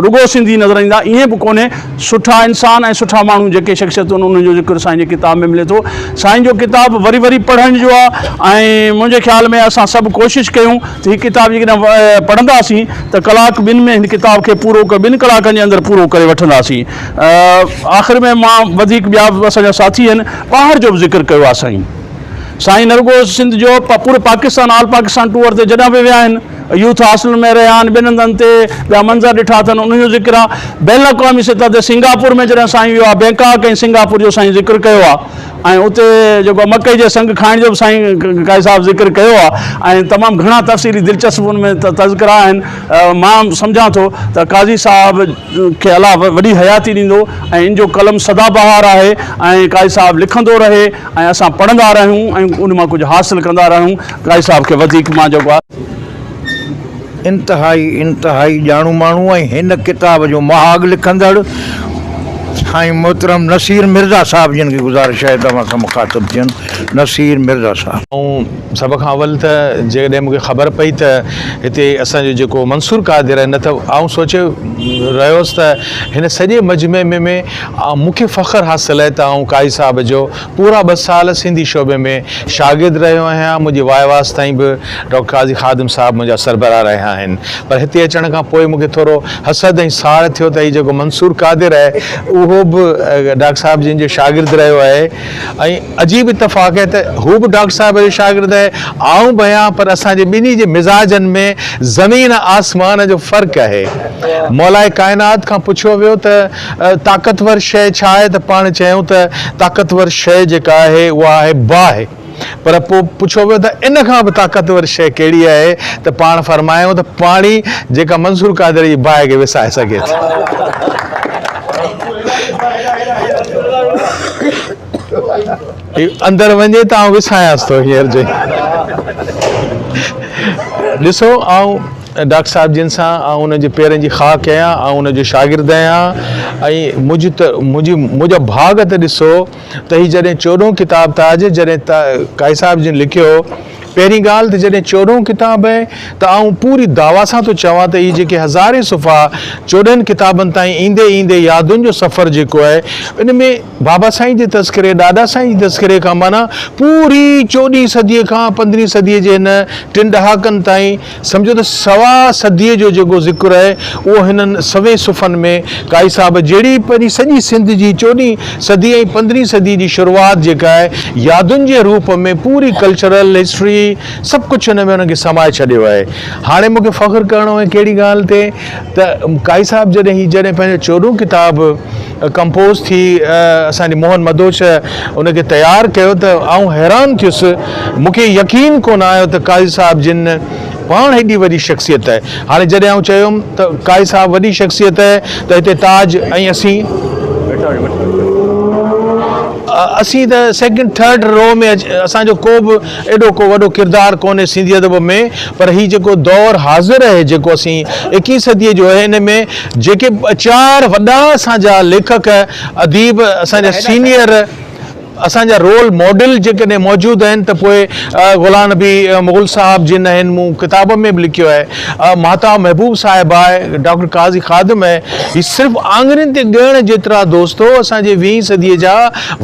رڳو سنڌي نظر ايندا، ائين به ڪونهي. سٺا انسان ۽ سٺا ماڻهو جيڪي شخصيتون آهن انهن جو ذڪر سائين جي ڪتاب ۾ ملي ٿو. سائين جو ڪتاب وري وري پڙهڻ جو آ ۽ منهنجي خيال ۾ اسان سڀ ڪوشش ڪيون ته هي ڪتاب جيڪڏهن پڙهنداسين ته ڪلاڪ ٻن ۾ هن ڪتاب کي پورو ٻن ڪلاڪن جي اندر پورو ڪري وٺنداسين. آخر ۾ مان وڌيڪ ٻيا به اسان جا ساٿي آهن پاهر جو به ذڪر ڪيو آهي سائين. سائين نه رڳو سنڌ جو پوري پاڪستان آل پاڪستان ٽوئر تي جڏهن به ويا آهن يوٿ هاسٽلن ۾ رهيا آهن، ٻين هنڌن تي ٻيا منظر ڏٺا اٿن انهن جو ذڪر آهي. بين الاقوامي سطح تي سنگاپور ۾ جڏهن سائين ويو آهي بينڪاڪ ۽ سنگاپور جو سائين ذڪر ڪيو آهي ۽ اتي جيڪو آهي مڪئي جي سنگ کائڻ جو به سائين قاضي صاحب ذڪر ڪيو آهي ۽ تمام گهڻا تفصيلي دلچسپ ان ۾ تذڪرا آهن. مان سمجهان ٿو ته قاضي صاحب کي الله وڏي حياتي ڏيندو ۽ ان جو قلم سدا بهار آهي ۽ قاضي صاحب لکندو رهي ۽ اسان پڙهندا رهيون ۽ ان مان ڪجهه حاصل ڪندا رهيون. قاضي صاحب کي وڌيڪ مان جيڪو آهي. انتهائي انتهائي ڄاڻو ماڻهو ۽ هن ڪتاب جو مهاڳ لکندڙ سائين محترم نصير مرزا صاحب جن کي گذارش آهي ته اوهان سان مخاطب ٿين نصير مرزا صاحب. آئون سڀ کان اول ته جيڪڏهن مون کي خبر پئي ته هتي اسان جو جيڪو منصور قادر آهي نه ته آئون سوچي رهيو هوس ته هن سڄي مجمعي ۾ ۾ مون کي فخر حاصل آهي ته آئون قاضي صاحب جو پورا ٻه سال سنڌي شعبي ۾ شاگرد رهيو آهيان، منهنجي واء واس تائين به ڊاڪٽر قاضي خادم صاحب منهنجا سربراهه رهيا آهن پر هتي اچڻ کان پوء مون کي ٿورو حسد ۽ ساڙ ٿيو ته هي جيڪو منصور قادر آهي اهو به ڊاڪٽر صاحب جن جو شاگرد رهيو آهي ۽ عجيب اتفاق آهي ته هو به ڊاڪٽر صاحب جو شاگرد آهي آئون به آهيان پر اسان جي ٻنهي جي مزاجن ۾ زمين آسمان جو فرق آهي. مولاء ڪائنات کان پڇيو ويو ته طاقتور شيء ڇا آهي ته پاڻ چيائون ته طاقتور شيء جيڪا آهي اها آهي باهه پر پوء پڇيو ويو ته ان کان به طاقتور شيء ڪهڙي آهي ته پاڻ فرمايائون ته پاڻي جيڪا منصور قادري جي باهه کي وسائي سگهي ٿي. هي اندر وڃي ته آئون وسايانس ٿو هينئر جو ئي. ڏسو آئون ڊاڪٽر صاحب جن سان آئون انهن جي پيرن جي خاڪ آهيان، آئون انهن جو شاگرد آهيان ۽ منهنجي ته منهنجي منهنجا ڀاڳ ته ڏسو ته هي جڏهن چوڏهون ڪتاب تاج جڏهن قاضي صاحب جن لکيو پهرين ڳالهه ته جڏهن چوڏهون ڪتاب آهي ته آئون پوري دعويٰ سان ٿو چوان ته هي جيڪي هزارين صفحا چوڏهن ڪتابن تائين ايندي ايندي يادن جو سفر جيڪو آهي ان ۾ بابا سائين جي تذڪري، ڏاڏا سائين جي تذڪري کان معنيٰ پوري چوڏهين صديء کان پندرهين صديء جي هن ٽن ڏهاڪن تائين سمجهو ته سوا صديء جو جيڪو ذڪر آهي اهو هنن سوين صفحن ۾ قاضي صاحب جهڙي پنهنجي سڄي سنڌ جي چوڏهين صدي ۽ پندرهين صديء جي شروعات جيڪا آهي يادن جي روپ ۾ پوري ڪلچرل هسٽري سڀ ڪجهه ان ۾ انهن کي سمائي ڇڏيو آهي. هاڻي مون کي فخر ڪرڻو آهي ڪهڙي ڳالهه تي ته قاضي صاحب جڏهن هي جڏهن پنهنجو چوڏهون ڪتاب ڪمپوز ٿي اسان جي موهن مدهوش ان کي تيار ڪيو ته آئون حيران ٿيس مون کي يقين ڪونه آيو ته قاضي صاحب جن پاڻ هيڏي وڏي شخصيت آهي هاڻي جڏهن آئون چيم ته قاضي صاحب وڏي شخصيت آهي ته هتي تاج ۽ اسين اسين ته سيڪنڊ ٿرڊ رو ۾ اسان جو ڪو به ايڏو ڪو وڏو ڪردار ڪونهي سنڌي ادب ۾ پر هي جيڪو دور حاضر آهي جيڪو اسين ايڪيهين صديء جو آهي ان ۾ جيڪي ٻه چار وڏا اسان جا ليکڪ اديب اسان جا سينيئر اسان جا رول ماڊل جيڪڏهن موجود آهن ته پوء غلام نبي مغل صاحب جن آهن مون ڪتاب ۾ به لکيو آهي ماهتاب محبوب صاحب آهي ڊاڪٽر قاضي خادم آهي هي صرف آڱرين تي ڳڻڻ جيترا دوستو اسان جي ويهين صديء جا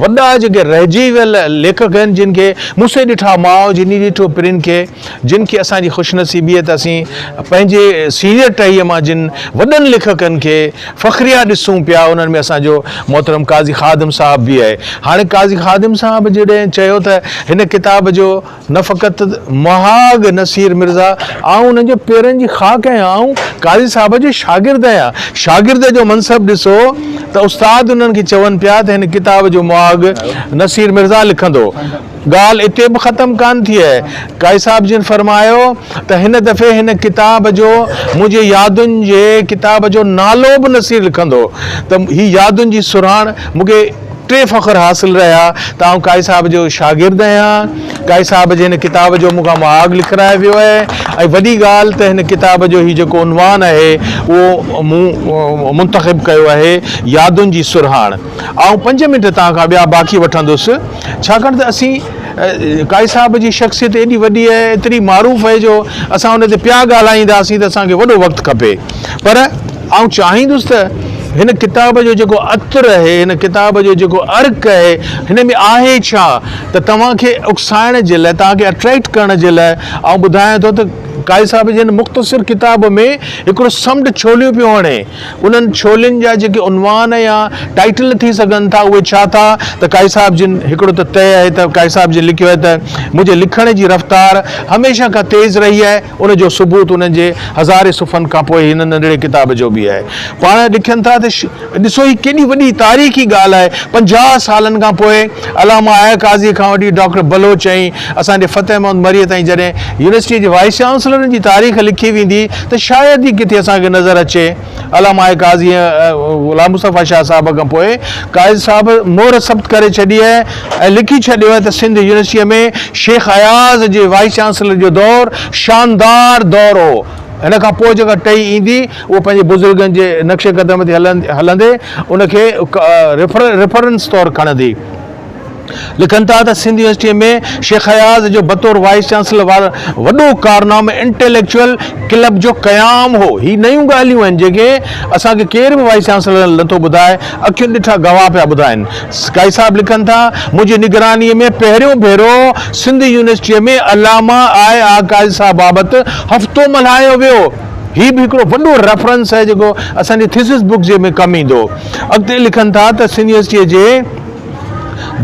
وڏا جيڪي رهجي ويل ليکڪ آهن جن کي مون سي ڏٺا ماء جني ڏٺو پرين کي جن کي اسان جي خوش نصيبي ته اسين پنهنجي سينيئر ٽهيء مان جن وڏن ليکڪن کي فخريه ڏسون پيا انهن ۾ اسان جو محترم قاضي خادم صاحب به آهي. هاڻي قاضي خادم صاحب جڏهن چيو ته هن ڪتاب جو نه فقط مهاڳ نصير مرزا، آئون انهن جي پيرن جي خاڪ آهيان، آئون قاضي صاحب جو شاگرد آهيان، شاگرد جو منصب ڏسو ته استاد انهن کي چون پيا ته هن ڪتاب جو مهاڳ نصير مرزا لکندو. ڳالهه اتي به ختم ڪانه ٿي آهي. قاضي صاحب جن فرمايو ته هن دفعي هن ڪتاب جو منهنجي يادن جي ڪتاب جو نالو به نصير لکندو ته هي يادن جي سرهاڻ مون کي ٽي فخر حاصل رهيا ته آئون قاضي صاحب جو شاگرد آهيان، قاضي صاحب جي هن ڪتاب جو مون کان مهاڳ لکرايو ويو آهي ۽ وڏي ڳالهه ته هن ڪتاب جو هي جيڪو عنوان آهي اهو مون منتخب ڪيو آهي يادن جي سرهاڻ. آئون پنج منٽ توهان کان ٻيا باقي وٺندس ڇاڪاڻ ته اسين قاضي صاحب جي شخصيت ايڏي وڏي آهي ايتري معروف آهي جو اسان ان تي پيا ڳالهائينداسين ته اسان کي وڏو وقت کپي پر آئون چاهيندس ته هن ڪتاب جو جيڪو عطر آهي هن ڪتاب جو جيڪو عرق آهي هن ۾ آهي ڇا ته توهان کي اڪسائڻ جي لاء توهان کي اٽريڪٽ ڪرڻ جي لاء آئون ٻڌايان ٿو ته قاضي صاحب جي هن مختصر ڪتاب ۾ هڪڙو سمنڊ ڇوليون پيو هڻي. انهن ڇولين جا جيڪي عنوان يا ٽائيٽل ٿي سگهن ٿا اهي ڇا ٿا ته قاضي صاحب جن هڪڙو ته طئي آهي ته قاضي صاحب جن لکيو آهي ته منهنجي لکڻ جي رفتار هميشه کان تيز رهي آهي ان جو ثبوت انهن جي هزارين صفحن کان پوء هن ننڍڙي ڪتاب جو به آهي. پاڻ لکن ٿا ته ڏسو هي ڪيڏي وڏي تاريخي ڳالهه آهي، 50 سالن کان پوء علامه آء قاضي کان وٺي ڊاڪٽر بلوچ ۽ اسان جي فتح محمد مريء تائين جڏهن يونيورسٽيء جي وائيس چانسلرن جي تاريخ لکي ويندي ته شايد ئي ڪٿي اسان کي نظر اچي. علامه آء قاضي ۽ غلام مصطفيٰ شاهه صاحب کان پوء قاضي صاحب مهر ثبت ڪري ڇڏي آهي ۽ لکي ڇڏيو آهي ته سنڌ يونيورسٽيء ۾ شيخ اياز جي وائيس چانسلر جو دور شاندار دور هو. هن کان پوء جيڪا ٽهي ايندي اهو پنهنجي بزرگن جي نقش قدم تي هلندي ان کي ريفرنس طور کڻندي. لکن ٿا ته سنڌ يونيورسٽيء ۾ شيخ اياز جو بطور وائيس چانسلر وارو وڏو ڪارنامو انٽيليڪچوئل ڪلب جو قيام هو. هي نيون ڳالهيون آهن جيڪي اسان کي ڪير به وائيس چانسلر نٿو ٻڌائي، اکين ڏٺا گواهه پيا ٻڌائن. قاضي صاحب لکن ٿا، منهنجي نگرانيء ۾ پهريون ڀيرو سنڌ يونيورسٽيء ۾ علامه آء آء قاضي صاحب بابت هفتو ملهايو ويو. هي به هڪڙو وڏو ريفرنس آهي جيڪو اسان جي ٿيسز بڪ جي ۾ ڪم ايندو. اڳتي لکن ٿا ته سنڌ يونيورسٽيء جي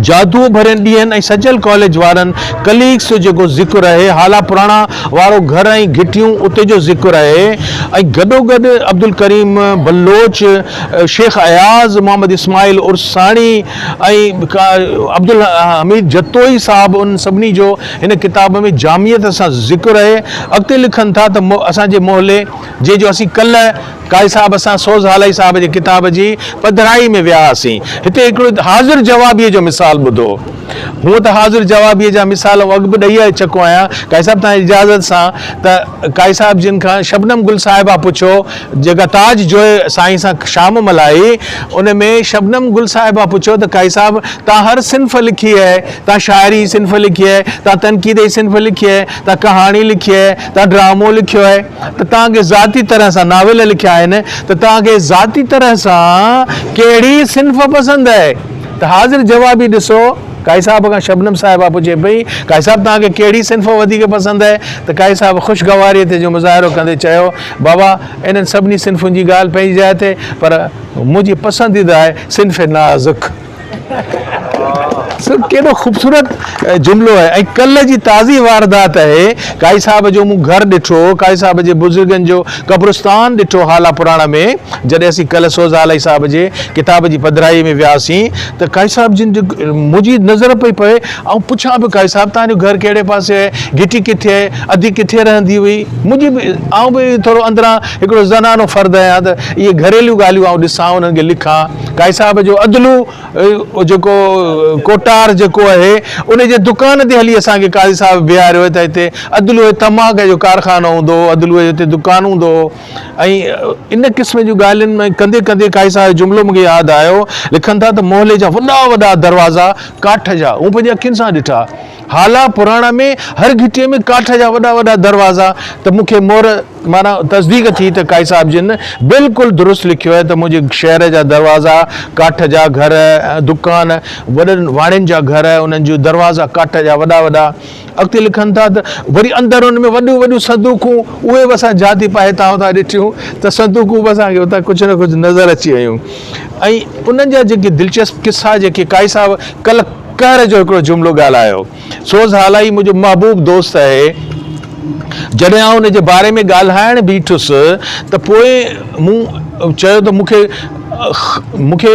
جادوء ڀرين ڏينهن ۽ سچل ڪاليج وارن ڪليگس جو جيڪو ذڪر آهي، هالا پراڻا وارو گهر ۽ گهٽيون اتي جو ذڪر آهي ۽ گڏوگڏ عبدالڪريم بلوچ، شيخ اياز، محمد اسماعيل عرساڻي ۽ عبدالحميد جتوئي صاحب انهن سڀني جو هن ڪتاب ۾ جامعيت سان ذڪر آهي. اڳتي لکن ٿا ته اسان جي محلي جنهن جو اسين ڪلهه قاضي صاحب سان سوز هالائي صاحب جي ڪتاب جي پڌرائي ۾ ويا هئاسين. هتي هڪڙو حاضر جوابيء جو مثال ٻڌو. هونء ته حاضر جوابيء جا مثال آئون اڳ به ڏئي چڪو آهيان. قاضي صاحب توهان جي اجازت سان ته قاضي صاحب جن کان شبنم گل صاحبه پڇيو جيڪا تاج جويي سائين سان شام ملهائي ان ۾ شبنم گل صاحبه پڇيو ته قاضي صاحب توهان هر صنف لکي آهي، توهان شاعري جي صنف لکي آهي، توهان تنقيد جي صنف لکي آهي، توهان ڪهاڻي لکي آهي، توهان ڊرامو لکيو آهي ته توهان کي ذاتي طرح سان ناول لکيا آهن ته توهان کي ذاتي طرح سان ڪهڙي صنف پسند آهي ته حاضر جوابي ڏسو قاضي صاحب کان شبنم صاحبه پڇي پئي قاضي صاحب توهان کي ڪهڙي صنف وڌيڪ پسند آهي ته قاضي صاحب خوشگواريت جو مظاهرو ڪندي چيو بابا انهن سڀني صنفن جي ڳالهه پنهنجي جاء تي پر منهنجي پسنديده آهي صنف نازڪ. سو ڪيڏو خوبصورت جملو آهي ۽ ڪلهه جي تازي واردات آهي. قاضي صاحب جو مون گهر ڏٺو، قاضي صاحب جي بزرگن جو قبرستان ڏٺو هالا پراڻا ۾ جڏهن اسين ڪلهه سوز هالائي صاحب جي ڪتاب جي پڌرائي ۾ وياسين ته قاضي صاحب جن جي منهنجي نظر پئي پوي آئون پڇان پيو قاضي صاحب توهان جو گهر ڪهڙي پاسي آهي گهٽي ڪٿي آهي ادي ڪٿي رهندي هئي منهنجي به آئون به ٿورو اندران هڪڙو زنانو فرد آهيان ته اهي گهريلو ڳالهيون آئون ڏسان انهن کي لکان قاضي صاحب جو ادلو جيڪو ڪوٽار جيڪو آهي ان جي دڪان تي هلي اسان کي قاضي صاحب بيهاريو ته هتي ادلوء تماڪ جو ڪارخانو هوندو هو ادلوء جو هتي دڪان هوندو هو ۽ ان قسم جون ڳالهين ۾ ڪندي ڪندي قاضي صاحب جو جملو مون کي ياد آيو لکن ٿا ته محلي جا وڏا وڏا دروازا ڪاٺ جا مون پنهنجي اکين سان ڏٺا هالا پراڻا ۾ هر گهٽيء ۾ ڪاٺ جا وڏا وڏا دروازا ته مون کي مور معنيٰ تصديق ٿي ته قاضي صاحب جن بلڪل درست لکيو آهي ته منهنجي شهر جا دروازا ڪاٺ جا گهر دڪان وڏن واڻين جا گهر انهن جون دروازا ڪاٺ جا وڏا وڏا اڳتي لکن ٿا ته وري اندر ان ۾ وڏيون وڏيون صندوقون اهي به اسان جهاتي پائي هتان هتان ڏٺيون ته صندوقون به اسان کي اتان ڪجهه نه ڪجهه نظر اچي ويون ۽ انهن جا جيڪي دلچسپ قصا جيڪي قاضي صاحب ڪلهه قهر جو هڪڙو جملو ڳالهايو سوز هالائي منهنجو محبوب دوست آهي جڏهن آئون ان جي باري ۾ ڳالهائڻ بيٺس ته پوء مون چيو ته مون کي مون کي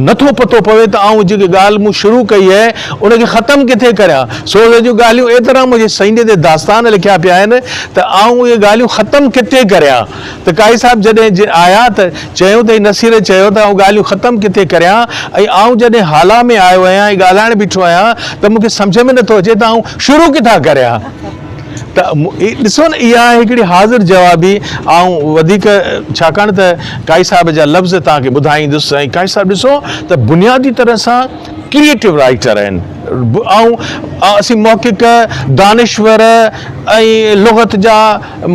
نٿو پتو پوي ته آئون جيڪي ڳالهه مون شروع ڪئي آهي ان کي ختم ڪٿي ڪريان. سوز جون ڳالهيون ايترا منهنجي سيني تي داستان لکيا پيا آهن ته آئون اهي ڳالهيون ختم ڪٿي ڪريان ته قاضي صاحب جڏهن آيا ته چيائون ته نصير چيو ته آئون ڳالهيون ختم ڪٿي ڪريان ۽ آئون جڏهن هالا ۾ آيو آهيان ۽ ڳالهائڻ بيٺو آهيان ته مون کي سمجهه ۾ نٿو اچي ته آئون شروع ڪٿان ڪريان. ته ڏسو نه اها آهي هڪڙي حاضر جوابي. آئون وڌيڪ ڇاڪاڻ ته قاضي صاحب جا لفظ توهان کي ٻڌائيندس ۽ قاضي صاحب ڏسو ته بنيادي طرح سان ڪريئيٽو رائيٽر آهن. آئون اسين محقق، دانشور ۽ لغت جا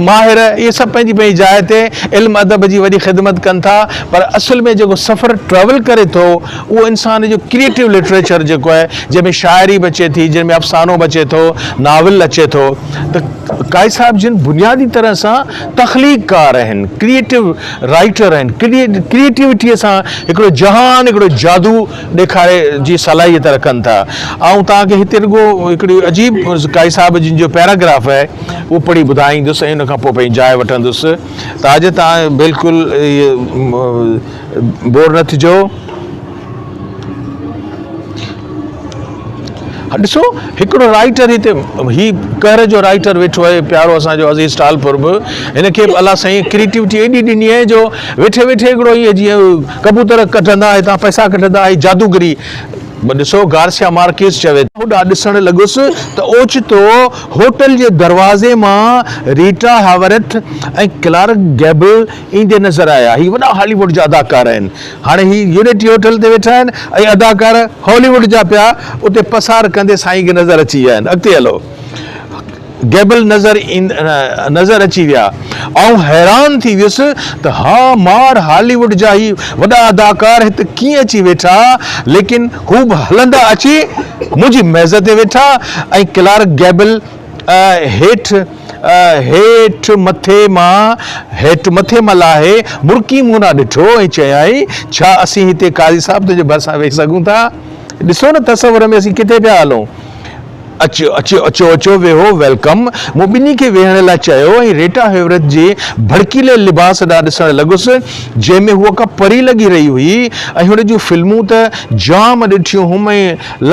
ماهر اهي سڀ پنهنجي پنهنجي جاء تي علم ادب جي وڏي خدمت ڪن ٿا پر اصل ۾ جيڪو سفر ٽريول ڪري ٿو اهو انسان جو ڪريئيٽو لٽريچر جيڪو آهي جنهن ۾ شاعري به اچي ٿي جنهن ۾ افسانو به اچي ٿو ناول اچي ٿو ته قائد صاحب جن بنيادي طرح سان تخليقڪار آهن ڪريئيٽو رائيٽر آهن ڪريئيٽوٽيء سان هڪڙو جهان هڪڙو جادو ڏيکاري جي صلاحيت رکن ٿا. آئون توهان کي هتي رڳو هڪڙي عجيب قائد صاحب جن جو پيراگراف آهي اهو پڙهي ٻڌائيندس ۽ ان کان پوء پنهنجي جاء وٺندس. تاج توهان بلڪل بور نه ٿجو. ڏسو هڪڙو رائيٽر هتي هي قهر جو رائيٽر ويٺو آهي پيارو اسان جو عزيز ٽالپر به هن کي به الله سائين ڪريٽيوٽي ايڏي ڏني آهي جو ويٺي ويٺي هڪڙو ائين جيئن ڪبوتر ڪڍندا هتان پئسا ڪڍندا هي جادوگري ڏسو گارسيا مارڪيز چوي ٿو. هوڏانهن ڏسڻ لڳس ته اوچتو هوٽل جي دروازي مان ريٽا هاورٿ ۽ ڪلارڪ گيبل ايندي نظر آيا. هي وڏا هالي ووڊ جا اداڪار آهن. هاڻي هي يونٽي هوٽل تي ويٺا آهن ۽ اداڪار هالي ووڊ جا پيا اتي پسار ڪندي سائين کي نظر اچي ويا آهن. اڳتي هلو. گيبل نظر نظر اچي ويا. آئون حيران ٿي ويس ته ها مار هالي ووڊ جا هي وڏا اداڪار هت ڪيئن اچي ويٺا. ليڪن هو به هلندا اچي منهنجي ميز تي ويٺا ۽ ڪلارڪ گيبل هيٺ هيٺ مٿي مان هيٺ مٿي مان لاهي مرڪي مون ڏانهن ڏٺو ۽ چيائين، ڇا اسين هتي قاضي صاحب تنهنجي ڀرسان ويهي سگهون ٿا؟ ڏسو نه تصور ۾ اسين ڪٿي پيا هلون. اچو اچو اچو اچو ويهو welcome. مون ٻنهي کي ويهڻ لاء چيو ۽ ريٽا هيورٿ جي ڀڙڪيلي لباس ڏانهن ڏسڻ لڳس، جنهن ۾ هوء ڪا پري لڳي رهي هئي ۽ هن جون فلمون ته جام ڏٺيون هئم ۽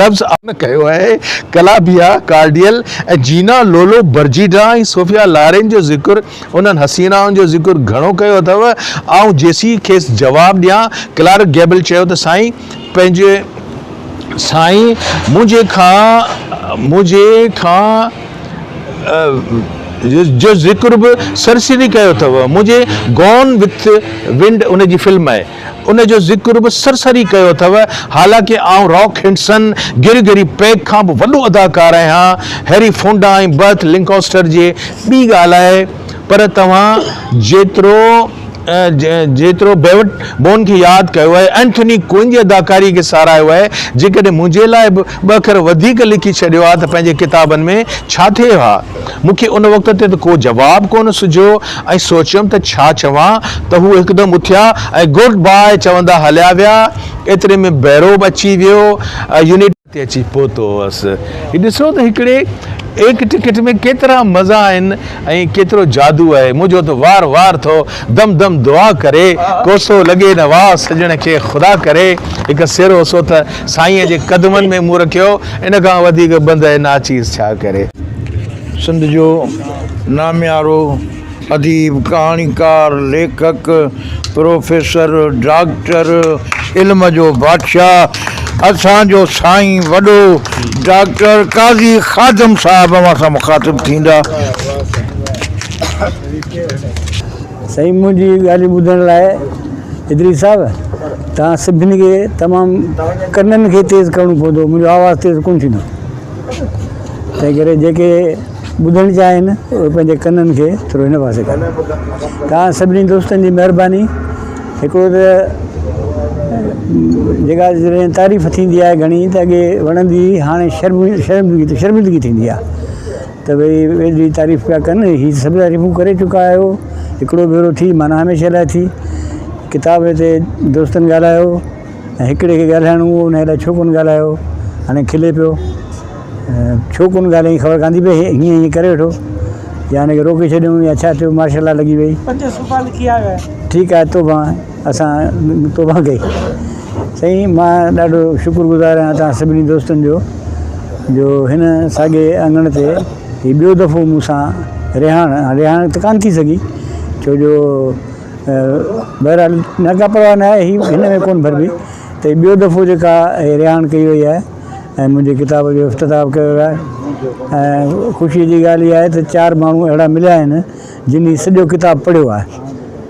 لفظ نه ڪيو آهي. ڪلابيا ڪارڊيل ۽ جينا لولو برجيڊا ۽ صوفيا لارين جو ذڪر انهن حسينائن جو ذڪر گهڻو ڪيو اٿئو. آئون جيسين کيس جواب ڏيان، ڪلارڪ گيبل چيو ته سائين پنهنجي سائين منهنجي کان منهنجي کان جو ذڪر به سرسري ڪيو اٿئو. منهنجي گون وٿ ونڊ ان جي فلم آهي. ان جو ذڪر به سرسري ڪيو اٿئو، حالانڪه آئون راڪ هڊسن، گريگري پيڪ کان به وڏو اداڪار آهيان، هيري فونڊا ۽ برٿ لنڪاسٽر جي ٻي ڳالهه آهي، پر توهان جيترو جيترو بيوٽ بون کي ياد ڪيو آهي، اينٿوني ڪوئن جي اداڪاري کي ساراهيو آهي، جيڪڏهن منهنجي لاء به ٻه اکر وڌيڪ لکي ڇڏيو ها ته پنهنجي ڪتابن ۾ ڇا ٿئي ها؟ مون کي ان وقت تي ته ڪو جواب ڪونه سجهيو ۽ سوچيم ته ڇا چوان ته هو هڪدم اٿيا ۽ گڊ باء چوندا هليا ويا. ايتري ۾ بيرو به اچي ويو. يونٽ. تي اچي پهتو هئس. هي ڏسو ته هڪڙي ايڪ ٽڪيٽ ۾ ڪيترا مزا آهن ۽ ڪيترو جادو آهي. منهنجو ته وار وار ٿو دم دم دعا ڪري. ڪوسو لڳي نه واء سڄڻ کي خدا ڪري. هڪ سر هوسو ته سائينء جي قدمن ۾ مون رکيو. ان کان وڌيڪ بنده ناچيز ڇا ڪري. سنڌ جو ناميارو اديب، ڪهاڻيڪار، ليکڪ، پروفيسر، ڊاڪٽر، علم جو بادشاهه، اسان جو سائين وڏو ڊاڪٽر قاضي خادم صاحب اوهان سان مخاطب ٿيندا. سائين منهنجي ڳالهيون ٻڌڻ لاء ادريس صاحب توهان سڀني کي تمام ڪنن کي تيز ڪرڻو پوندو منهنجو آواز تيز ڪونه ٿيندو تنهن ڪري جيڪي ٻڌڻ چاهين اهي پنهنجي ڪنن کي ٿورو هن پاسي ڪن توهان سڀني دوستن جي مهرباني هڪڙو ته جيڪا جڏهن تعريف ٿيندي آهي گهڻي ته اڳي وڻندي هئي هاڻي شرم شرمندگي شرمندگي ٿيندي آهي ته ڀئي ايڏي تعريف پيا ڪن هي سڀ تعريفون ڪري چڪا آهيو هڪڙو ڀيرو ٿي معنيٰ هميشه لاء ٿي ڪتاب تي دوستن ڳالهايو ۽ هڪڙي کي ڳالهائڻو هو ان الائي ڇو ڪونه ڳالهايو هاڻي کلي پيو ڇو ڪونه ڳالهائين خبر ڪانه ٿي پئي هيئن هيئن ڪري ويٺو يا هن کي روڪي ڇڏيون يا ڇا ٿيو مارشل لا لڳي وئي ٺيڪ آهي توبه اسان توبه ڪئي سائين مان ڏاڍو شڪر گذار آهيان توهان سڀني دوستن جو جو هن ساڳي اڱڻ تي هي ٻيو دفعو مون سان رهاڻ رهاڻ ته ڪانه ٿي سگهي ڇو جو بهرحال نه ڪا پرواهه نه آهي هي هن ۾ ڪونه ڀربي ته هي ٻيو دفعو جيڪا هي رهاڻ ڪئي وئي آهي ۽ منهنجي ڪتاب جو افتتاح ڪيو ويو آهي ۽ خوشي جي ڳالهه اها آهي ته چار ماڻهو اهڙا مليا آهن جن هي سڄو ڪتاب پڙهيو آهي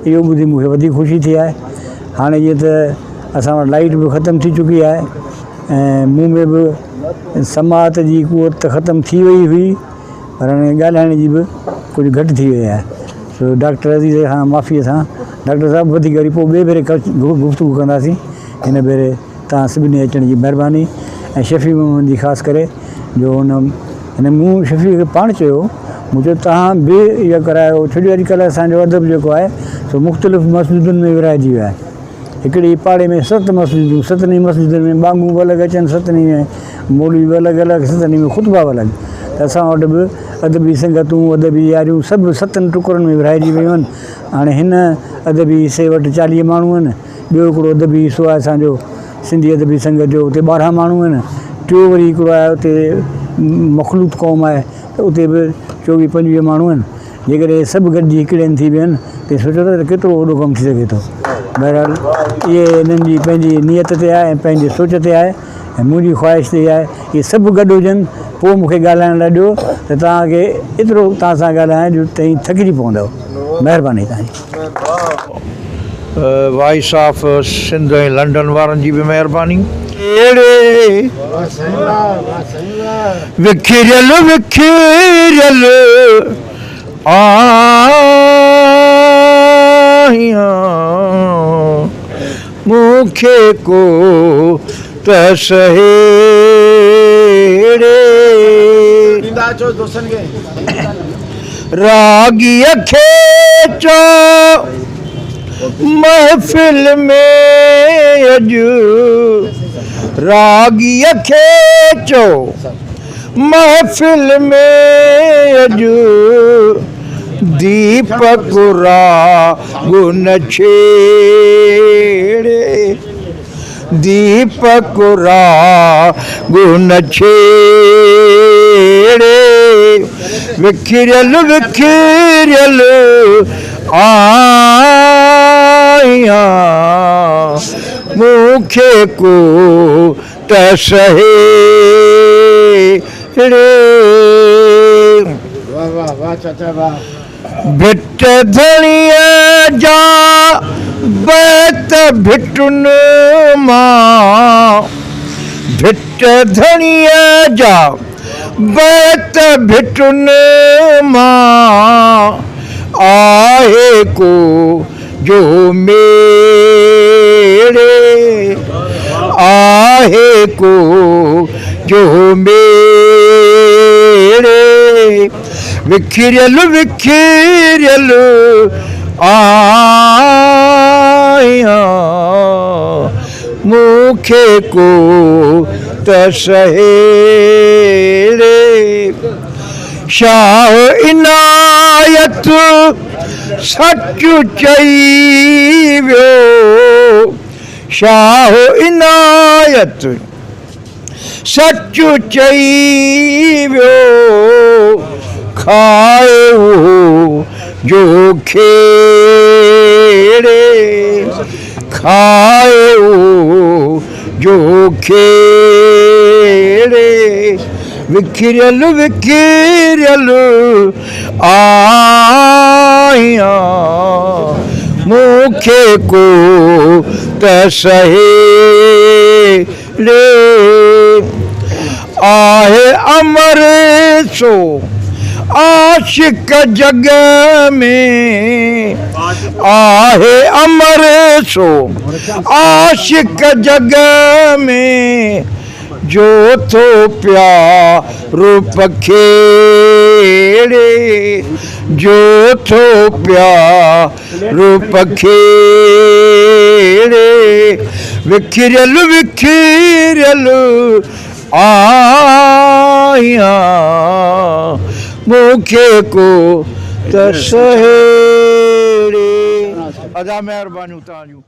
اهو ٻڌي مون کي وڌيڪ خوشي ٿي آهي هاڻي جيئن ته اسان وٽ لائيٽ به ختم ٿي چڪي آهي. ۽ مون ۾ به سماعت جي قوت ته ختم ٿي وئي هئي پر هاڻي ڳالهائڻ جي به ڪجهه گهٽ ٿي وئي آهي سو ڊاڪٽر عزيز کان معافيء سان ڊاڪٽر صاحب وڌيڪ وري پوء ٻئي ڀيري گفتگو ڪنداسين هن ڀيري توهان سڀني اچڻ جي مهرباني ۽ شفيع محمد جي خاص ڪري جو هن هن مون شفيع کي پاڻ چيو مون چيو توهان به اها ڪرايو ڇو جو اڄڪلهه اسانجو ادب جيڪو آهي سو مختلف مسجدن ۾ ورهائجي ويو آهي هڪڙي پاڙي ۾ ست مسجدون، ستني مسجدن ۾ ٻانگون به الڳ اچن، ستني ۾ مولوي به الڳ الڳ، ستني ۾ خطبا به الڳ ته اسان وٽ به ادبي سنگتون، ادبي ياريون سڀ ستن ٽڪرن ۾ ورهائجي ويون آهن. هاڻي هن ادبي حصي وٽ 40 ماڻهو آهن، ٻيو هڪڙو ادبي حصو آهي اسان جو سنڌي ادبي سنگت جو اتي 12 ماڻهو آهن، ٽيو وري هڪڙو آهي اتي مخلوط قوم آهي ته اتي به 24 25 ماڻهو آهن. جيڪڏهن اهي سڀ گڏجي هڪڙي هنڌ ٿي ويهن ته سوچو ٿا ته ڪيترو وڏو ڪم ٿي سگهي ٿو. بهرحال اهي انهن جي پنهنجي نيت تي آهي ۽ پنهنجي سوچ تي آهي ۽ منهنجي خواهش ته اها آهي اهي سڀ گڏ هجن پوء مون کي ڳالهائڻ لاء ڏيو ته توهان کي ايترو توهان سان ڳالهايان جو توهين ٿڪجي پوندؤ. مهرباني توهان جي. وائس آف سنڌ ۽ لنڊن وارن جي به مهرباني. اڙي وکريل وکريل آهيان مون کي ڪو ته سهيڙي. راڳيء کي چئو محفل ۾ اڄ، راڳيء کي چئو محفل ۾ اڄ، ديپڪ راڳ نه ڇيڙي. ديپڪ راڳ نه ڇيڙي، وکريل وکريل آهيان، مون کي ڪو ته سهيڙي. واه واه واه چاچا واه. ڀٽ ڌڻيء جا بيت ڀٽن مان، ڀٽ ڌڻيء جا بيت ڀٽن مان، آهي ڪو جو ميڙي، آهي ڪو جو ميڙي. وکريل وکريل آهيان، مون کي ڪو ته سهيڙي. شاهه عنايت سچ چئي ويو، شاهه عنايت. سچ چئي ويو، کائي اهو جو کيڙي، کائي اهو جو کيڙي، وکريل وکريل آهيان، مون کي ڪو ته سهي. ڙي آهي امر سو عاشق جڳ ۾، آهي امر سو عاشق جڳ ۾، جو ٿو پيار پکيڙي، جو ٿو پيار پکيڙي، وکريل وکريل آهيان، مون کي ڪو ته سهيڙي. ادا مهربانيون توهان جون.